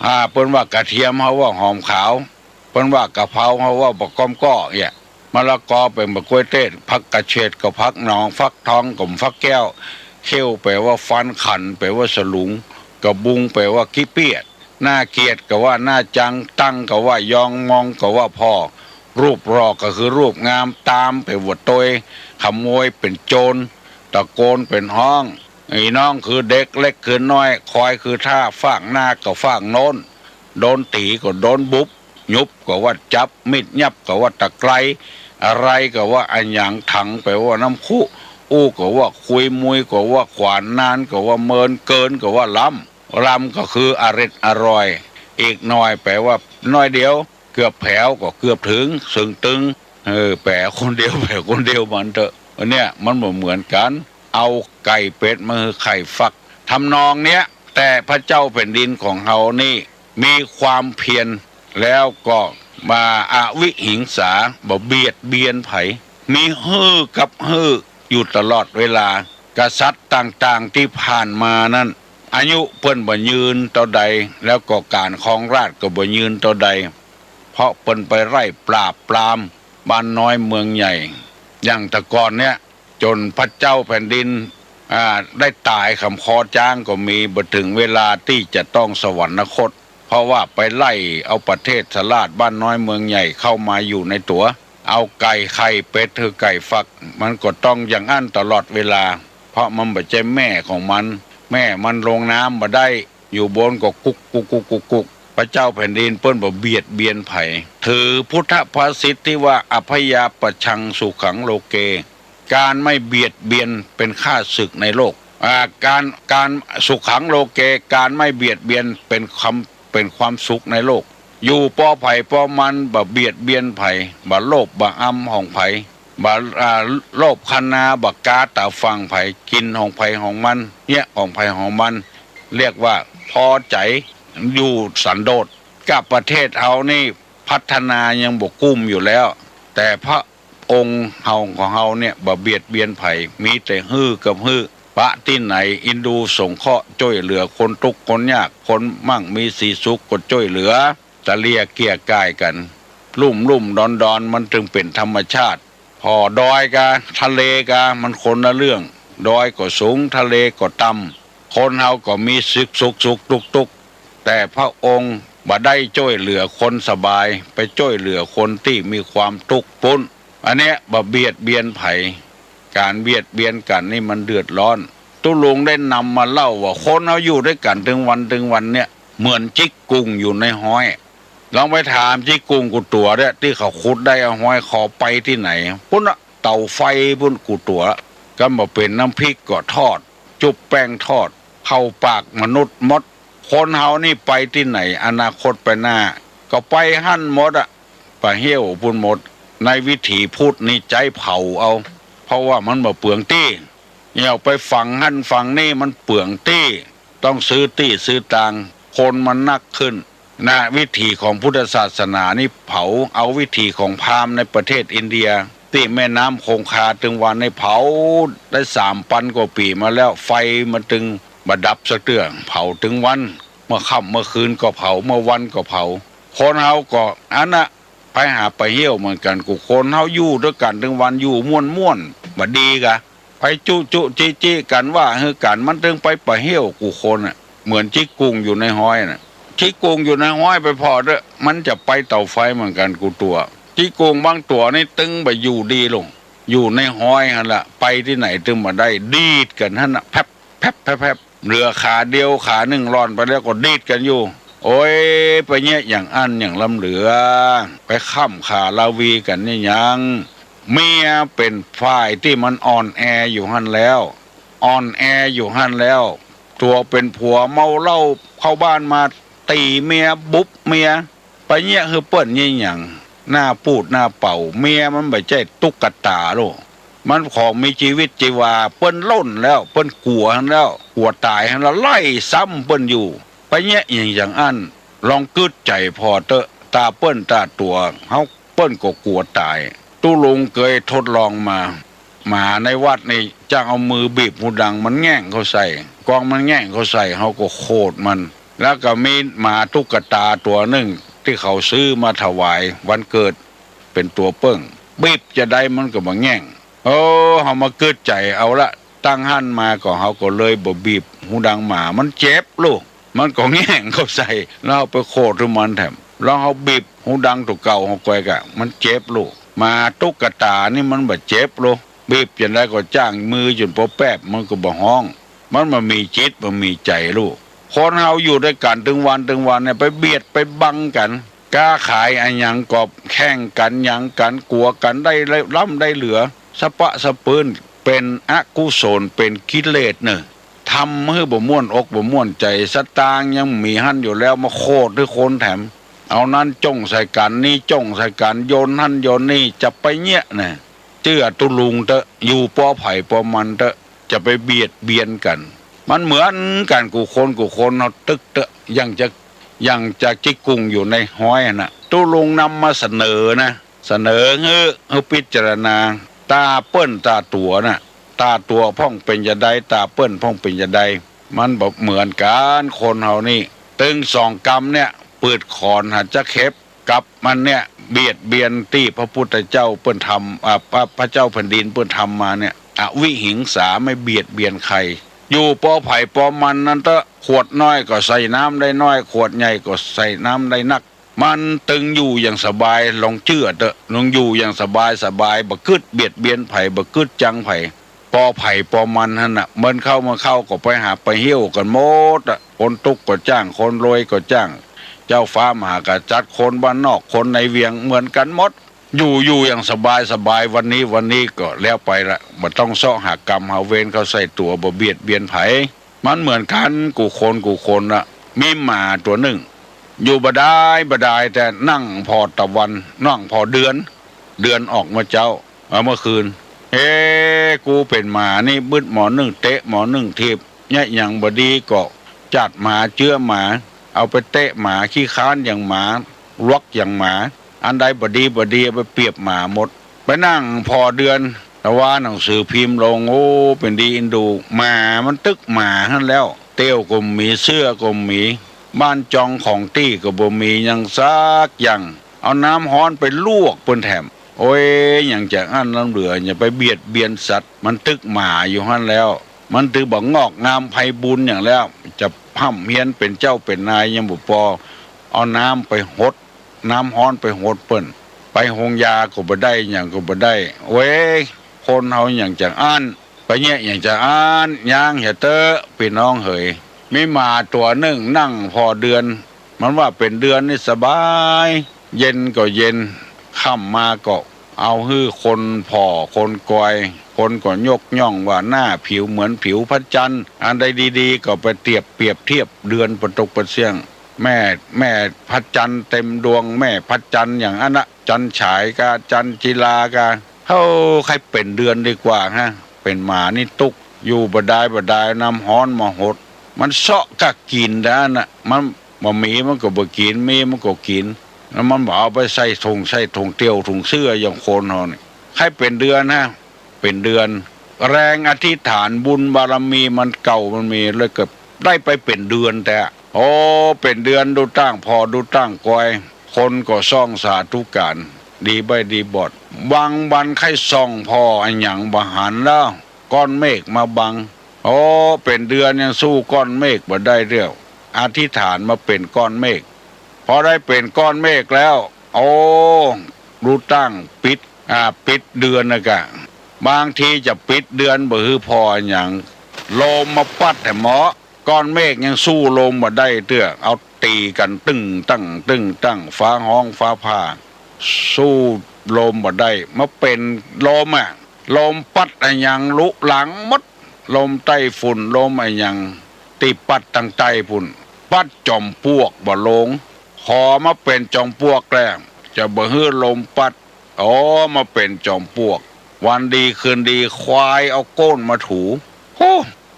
อ่า เปิ้นว่ากระเทียม เฮาว่าหอมขาว เปิ้นว่ากะเพรา เฮาว่าบักก้อมก้อเอี้ย มะละกอเป๋นบักก๊วยเทศ ผักกระเฉดก็ผักหนอง ฟักทองก็ฟักแก้ว เขี้ยวแป๋ว่าฟัน ขันแป๋ว่าสลุง กะบุงแป๋ว่าขี้เปี้ย หน้าเกียดก็ว่าหน้าจัง ตั้งก็ว่ายอง มองก็ว่าผ่อ รูปหล่อก็คือรูปงาม ตามแป๋ว่าตวย ขโมยเป๋นโจร ตะโกนเป๋นฮ้อง ไอ้น้องคือเด็ก เล็กคือน้อย คอยคือท่า ฟากหน้าก็ฟากโน้น โดนตี๋ก็โดนบุบ หยุบก็ว่าจับ มีดยับก็ว่าตะไคร้ อะไรก็ว่าอะหยัง ถังแป๋ว่าน้ำคุ อู้ก็ว่าคุย มุยก็ว่าขวาน นานก็ว่าเมิน เกินก็ว่าล้ำ ล้ำก็คืออร็ดอร่อย อีกหน่อยแป๋ว่าน้อยเดียว เกือบแผวก็เกือบเถิง เสิงตึง เออ แป๋คนเดียว แป๋คนเดียวมันเต๊อะ อันเนี้ยมันบ่เหมือนกั๋น เอาไก่เป็ดมาหื้อไข่ฟัก ทำนองเนี้ย แต่พระเจ้าแผ่นดินของเฮานี่มีความเพียร แล้วก็บ่อวิหิงสา บ่เบียดเบียนใผ มีหื้อกับหื้ออยู่ตลอดเวลา กษัตริย์ต่างๆ ตี้ผ่านมานั้น อายุเปิ้นบ่ยืนเต้าใด แล้วก็ก๋านครองราชย์ก็บ่ยืนเต้าใด เพราะเปิ้นไปไล่ปราบปรามบ้านน้อยเมืองใหญ่ อย่างแต่ก่อนเนี้ย จ๋นพระเจ้าแผ่นดิน อ่า ได้ต๋ายขำคอจ๊างก็มี บ่เถิงเวลาตี้จะต้องสวรรคต เพราะว่าไปไล่เอาประเทศสราช บ้านน้อยเมืองใหญ่เข้ามาอยู่ในตั๋ว เอาไก่ไข่เป็ดหื้อไก่ฟัก มันก็ต้องอย่างอั้นตลอดเวลา เพราะมันบ่ใจ้แม่ของมัน แม่มันลงน้ำบ่ได้ อยู่บนก็กุ๊กกุ๊กกุ๊กกุ๊กกุ๊ก พระเจ้าแผ่นดินเปิ้นบ่เบียดเบียนใผ ถือพุทธภาษิตตี้ว่า อัพพยาปชชังสุขังโลเก การไม่เบียดเบียนเป็นข้าศึกในโลก อ่า การ การ สุขังโลเก การไม่เบียดเบียนเป็นความ เป็นความสุขในโลก อยู่ปอใผปอมัน บ่เบียดเบียนใผ บ่โลภบ่อำของใผ บ่ อ่า โลภคันนา บ่ก๊าต๋าฝั่งใผ กิ๋นของใผของมัน เยียะของใผของมัน เรียกว่าพอใจ๋ อยู่สันโดษ กับประเทศเฮานี่พัฒนายังบ่กุ้มอยู่แล้ว แต่พระองค์เฮาของเฮาเนี่ยบ่เบียดเบียนใผ มีแต่หื้อกับหื้อ ปะตี้ไหน อินดูสงเคราะห์จ้วยเหลือคนตุ๊กข์คนยาก คนมั่งมีสีสุขก็จ้วยเหลือ เฉลี่ยเกลี่ยก่ายกั๋น ลุ่มๆ ดอนๆ มันตึงเป๋นธรรมชาติ ผ่อดอยกาทะเลกา มันคนละเรื่อง ดอยก็สูง ทะเลก็ต่ำ คนเฮาก็มีสุขสุขสุข ตุ๊กข์ตุ๊กข์ แต่พระองค์บ่ได้จ้วยเหลือคนสบาย ไปจ้วยเหลือคนตี้มีความตุ๊กข์ปุ้น อันเนี้ยบ่เบียดเบียนใผ ก๋านเบียดเบียนกั๋นนี่มันเดือดร้อน ตุ๊ลุงได้นำมาเล่าว่าคนเฮาอยู่ตวยกั๋นเถิงวันเถิงวันเนี่ย เหมือนจิ๊กกุ่งอยู่ในฮ้อย ลองไปถามจิ๊กกุ่งกู้ตั๋วเนี่ย ตี้เขาขุดได้เอาฮ้อยคอไปตี้ไหน ปุ้นน่ะ เตาไฟปุ้นกู้ตั๋ว กำบ่เป๋นน้ำพริกก็ทอด จุ๊บแป้งทอด เข้าปากมนุษย์หมด คนเฮานี่ไปตี้ไหน อนาคตไปหน้า ก็ไปหั้นหมดอะ ไปเหี่ยวปุ้นหมด ในวิถีพุทธนี่ใจ๊เผาเอา เพราะว่ามันบ่เปืองตี้ เหี่ยวไปฝังหั้นฝังนี่มันเปืองตี้ ต้องซื้อตี้ซื้อตาง คนมันนักขึ้น นะ วิถีของพุทธศาสนานี่เผา เอาวิถีของพราหมณ์ในประเทศอินเดีย ตี้แม่น้ำคงคาเถิงวันนี้เผาได้สามปันกว่าปี๋มาแล้ว ไฟมันตึงบ่ดับสักเตื้อ เผาเถิงวัน เมื่อค่ำเมื่อคืนก็เผา เมื่อวันก็เผา คนเฮาก็อันน่ะ ไปหาไปเหี่ยวเหมือนกั๋น กู้คนเฮาอยู่ตวยกั๋นตึงวัน อยู่ม่วนๆ บ่ดีกา ไปจุจุจิจิกั๋น ว่าหื้อกั๋น มันตึงไปไปเหี่ยวกู้คนน่ะ เหมือนจิ๊กกุ่งอยู่ในฮ้อยน่ะ จิ๊กกุ่งอยู่ในฮ้อยไปผ่อเต๊อะ มันจะไปเต๋าไฟเหมือนกั๋นกู้ตั๋ว จิ๊กกุ่งบางตั๋วนี่ตึงบ่อยู่ดีลง อยู่ในฮ้อยหั้นละ ไปตี้ไหนตึงบ่ได้ ดีดกั๋นหั้นน่ะ แผบ แผบ แผบ แผบ เหลือขาเดียว ขานึ่งล่อนไปแล้วก็ดีดกั๋นอยู่ โอ๊ย ไปเยียะอย่างอั้นอย่างล้ำเหลือ ไปค่ำขาลาวีกั๋นเนี่ยหยัง เมียเป๋นฝ่ายตี้มันอ่อนแออยู่หั้นแล้ว อ่อนแออยู่หั้นแล้ว ตั๋วเป๋นผัวเมาเหล้าเข้าบ้านมา ตี๋เมีย บุบเมีย ไปเยียะหื้อเปิ้นเยียะหยัง หน้าปูดหน้าเป๋า เมียมันบ่ใจ้ตุ๊กตาลูก มันของมีจีวิตจีวา เปิ้นล่นแล้ว เปิ้นกั๋วหั้นแล้ว กั๋วต๋ายหั้นแล้ว ไล่ซ้ำเปิ้นอยู่ ไปเยียะอย่าง อย่างอั้น ลองกึ๊ดใจ๋ผ่อเต๊อะ ต๋าเปิ้นต๋าตั๋วเฮา เปิ้นก็กั๋วต๋าย ตุ๊ลุงเกยทดลองมา หมาในวัดนี่จ้างเอามือบีบหูดัง มันแง่งเข้าใส่ กองมันแง่งเข้าใส่ เฮาก็โขดมัน แล้วก็มีหมาตุ๊กตาตั๋วนึ่งตี้เขาซื้อมาถวายวันเกิด เป๋นตั๋วเปิ้ง บีบจาใดมันก็บ่แง่ง เออ เฮามาเกึ๊ดใจ๋เอาละ ตั้งหั้นมาก็เฮาก็เลยบ่บีบหูดังหมา มันเจ็บลูก มันก็แง่งเข้าใส่ แล้วเฮาไปโขดหื้อมันแถม ลองเฮาบีบหูดังตั๋วเก่าเฮาก้อยกะ มันเจ็บลูก หมาตุ๊กตานี่มันบ่เจ็บลูก บีบจาใดก็จ้างมือจ๋นปอแป๊บ มันก็บ่ฮ้อง มันบ่มีจิต บ่มีใจ๋ลูก คนเฮาอยู่ตวยกั๋นตึงวันตึงวันเนี่ย ไปเบียดไปบังกั๋น ก๊าขายอะหยังก็แข่งกั๋นหยังกั๋น กั๋วกั๋นได้ล้ำได้เหลือ สะปะสะปื้น เป๋นอกุศล เป๋นกิเลสเน่อ ทำหื้อบ่ม่วนอกบ่ม่วนใจ๋ สตางค์ยังบ่มีหั้นอยู่แล้ว มาโขดหื้อคนแถม เอานั้นจ้องใส่กั๋น นี้จ้องใส่กั๋น โยนหั้นโยนนี่ จะไปเยียะน่ะ เจื้อตุ๊ลุงเต๊อะ อยู่ปอใผปอมันเต๊อะ จะไปเบียดเบียนกั๋น มันเหมือนกั๋นกู้คนกู้คน เฮาตึกเต๊อะ อย่างจะ อย่างจะจิ๊กกุ่งอยู่ในฮ้อยหั้นน่ะ ตุ๊ลุงนำมาเสนอนะ เสนอหื้อ หื้อพิจารณา ต๋าเปิ้นต๋าตั๋วน่ะ ต๋าตั๋วพ่องเป๋นจาใด ต๋าเปิ้นพ่องเป๋นจาใด มันบ่เหมือนกั๋น คนเฮานี่ ตึงสองกำเนี่ย ปืดขอนหาจะเข็บ กับมันเนี่ย เบียดเบียนตี้พระพุทธเจ้าเปิ้นทำ อ่า พระ พระเจ้าแผ่นดินเปิ้นทำมาเนี่ย อวิหิงสา ไม่เบียดเบียนใคร อยู่ปอใผปอมันนั้นเต๊อะ ขวดน้อยก็ใส่น้ำได้น้อย ขวดใหญ่ก็ใส่น้ำได้นัก มันตึงอยู่อย่างสบาย ลองเจื้อเต๊อะ ลองอยู่อย่างสบายสบาย บ่กึ๊ดเบียดเบียนใผ บ่กึ๊ดจังใผ ปอใผปอมันหั้นน่ะ เมินเข้าเมินเข้าก็ไปหาไปเหี่ยวกั๋นหมดอะ คนตุ๊กก็จ้าง คนรวยก็จ้าง เจ้าฟ้ามหากษัตริย์ คนบ้านนอก คนในเวียง เหมือนกั๋นหมด อยู่ อยู่อย่างสบายสบาย วันนี้ วันนี้ก็แล้วไปละ บ่ต้องเซาะหากรรมหาเวรเข้าใส่ตั๋ว บ่เบียดเบียนใผ มันเหมือนกั๋นกู้คนกู้คนน่ะ มีหมาตั๋วนึ่ง อยู่บ่ดายบ่ดาย แต่นั่งผ่อตะวัน นั่งผ่อเดือน เดือนออกเมื่อเจ๊า เอ่อ เมื่อคืน เอ๊ะ กูเป๋นหมานี่ บึดหมอนึ่งเตะ หมอนึ่งถีบ เยียะหยังบ่ดีก็จัดหมาเจื้อหมา เอาไปเตะหมาขี้ค้านอย่างหมา ลวกอย่างหมา อันใดบ่ดีบ่ดี เอาไปเปียบหมาหมด ไปนั่งผ่อเดือน ตะวาหนังสือพิมพ์ลง โอ้ เป๋นดีเอ็นดู หมามันตึกหมาหั้นแล้ว เตี้ยวก็บ่มี เสื้อก็บ่มี บ้านจองของตี้ก็บ่มี หยังสักอย่าง เอาน้ำฮ้อนไปลวกเปิ้นแถม โอ๊ย หยังจะอั้นล้ำเหลือ อย่าไปเบียดเบียนสัตว์ มันตึกหมาอยู่หั้นแล้ว มันตึกบ่งอกงามไพบูลย์หยังแล้ว จะฮ่ำเฮียนเป๋นเจ้าเป๋นนายยังบ่ปอ เอาน้ำไปหด น้ำฮ้อนไปหดเปิ้น ไปโฮงยาก็บ่ได้ หยังก็บ่ได้ โอ๊ย คนเฮาหยังจะอั้น ไปเยียะหยังจะอั้น ย้างเหียเต๊อะ ปี้น้องเหย มีหมาตั๋วนึ่งนั่งผ่อเดือน มันว่าเป๋นเดือนนี่สบาย เย็นก็เย็น ค่ำมาก็เอาหื้อคนผ่อคนกอย คนก็ยกย่องว่าหน้าผิวเหมือนผิวพระจันทร์ อันใดดีๆ ก็ไปเตียบเปรียบเทียบเดือนปะตกปะเสี้ยง แม่ แม่พระจันทร์เต็มดวง แม่พระจันทร์อย่างอั้นนะ จันทร์ฉายกา จันทร์จิลากา เฮ้า ใค่เป๋นเดือนดีกว่าฮะ เป๋นหมานี่ตุ๊ก อยู่บ่ดายบ่ดาย น้ำฮ้อนมาหด มันเซาะกะกิ๋นแต่อั้นน่ะ มันบ่มีมันก็บ่กิ๋น มีมันก็กิ๋น แล้วมันบ่เอาไปใส่ถุง ใส่ถุงเตี้ยว ถุงเสื้ออย่างคนเฮานี่ ใค่เป๋นเดือนฮะ เป๋นเดือน แรงอธิษฐานบุญบารมีมันเก่ามันมี เลยก็ได้ไปเป๋นเดือนแต๊ โอ้ เป๋นเดือนดูตั้งผ่อดูตั้งกอย คนก็ส่องสาธุการ ดีใบ้ดีบอด บางวันใค่ส่องผ่ออะหยังบ่หันแล้ว ก้อนเมฆมาบัง โอ้ เป๋นเดือนยังสู้ก้อนเมฆบ่ได้เตื้อ อธิษฐานมาเป๋นก้อนเมฆ พอได้เป๋นก้อนเมฆแล้ว โอ้ ดูตั้งปิด อ่า ปิดเดือนนะกะ บางทีจะปิดเดือนบ่หื้อผ่ออะหยัง ลมมาปั๊ดแถมเหมาะ ก้อนเมฆยังสู้ลมบ่ได้เตื้อ เอาตี๋กั๋นตึ้งตั้งตึ้งตั้ง ฟ้าฮ้องฟ้าผ่า สู้ลมบ่ได้ มาเป๋นลมอะ ลมปั๊ดอะหยังลุหลังหมด ลมใต้ฝุ่น ลมอะหยัง ตี้ปั๊ดตางใต้ปู้น ปั๊ดจอมปลวกบ่ลง ขอมาเป๋นจอมปลวกแต๊ จะบ่หื้อลมปั๊ด อ๋อ มาเป๋นจอมปลวก วันดีคืนดี ควายเอาก้นมาถู โฮ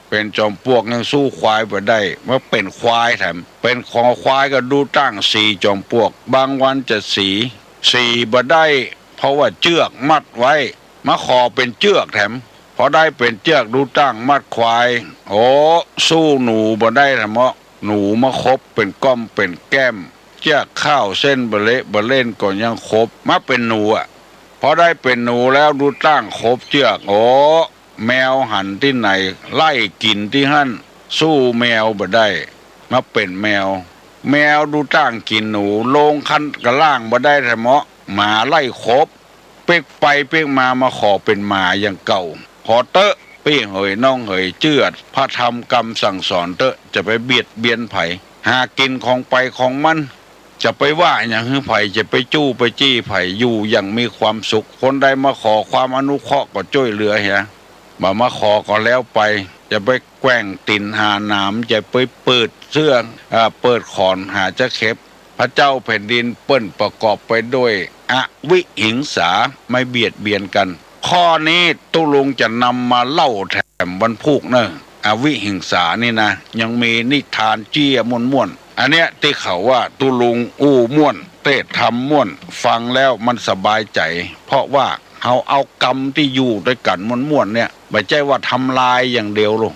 เป๋นจอมปลวกยังสู้ควายบ่ได้ มาเป๋นควายแถม เป๋นขอควายก็ดูตั้งสีจอมปลวก บางวันจะสี สีบ่ได้ เพราะว่าเจื้อกมัดไว้ มาขอเป๋นเจื้อกแถม พอได้เป๋นเจื้อกดูตั้งมัดควาย โอ้ สู้หนูบ่ได้แถมเหมาะ หนูมาขบเป๋นก้อมเป๋นแก้ม เจื้อกข้าวเส้นบ่เละบ่เล่นก็ยังขบ มาเป๋นหนูอะ พอได้เป๋นหนูแล้วดูตั้งขบเจื้อก โอ้ แมวหันตี้ไหน ไล่กิ๋นตี้หั้น สู้แมวบ่ได้ มาเป๋นแมว แมวดูตั้งกิ๋นหนู ลงคันกะล่างบ่ได้แถมเหมาะ หมาไล่ขบ ปิ๊กไปปิ๊กมา มาขอเป๋นหมาอย่างเก่า ขอเต๊อะ ปี้เหยน้องเหย เจื้อพระธรรมกำสั่งสอนเต๊อะ จะไปเบียดเบียนใผ หากิ๋นของใผของมัน จะไปว่าหยังหื้อใผ จะไปจู้ไปจี้ใผ อยู่อย่างมีความสุข คนใดมาขอความอนุเคราะห์ก็จ้วยเหลือเหีย บ่มาขอก็แล้วไป จะไปแกว่งตี๋นหาหนาม จะไปเปิดเสื้อ อ่า เปิดขอนหาจะเข็บ พระเจ้าแผ่นดินเปิ้นประกอบไปด้วยอวิหิงสา ไม่เบียดเบียนกัน ข้อนี้ตุ๊ลุงจะนำมาเล่าแถมวันพูกเน่อ อวิหิงสานี่นะ ยังมีนิทานเจี้ยม่วนๆ อันเนี้ยตี้เขาว่าตุ๊ลุงอู้ม่วน เตศน์ธรรมม่วน ฟังแล้วมันสบายใจ๋ เพราะว่าเฮาเอากำตี้อยู่ตวยกั๋นม่วนๆ เนี่ย บ่ใจ้ว่าทำลายอย่างเดียวหรอก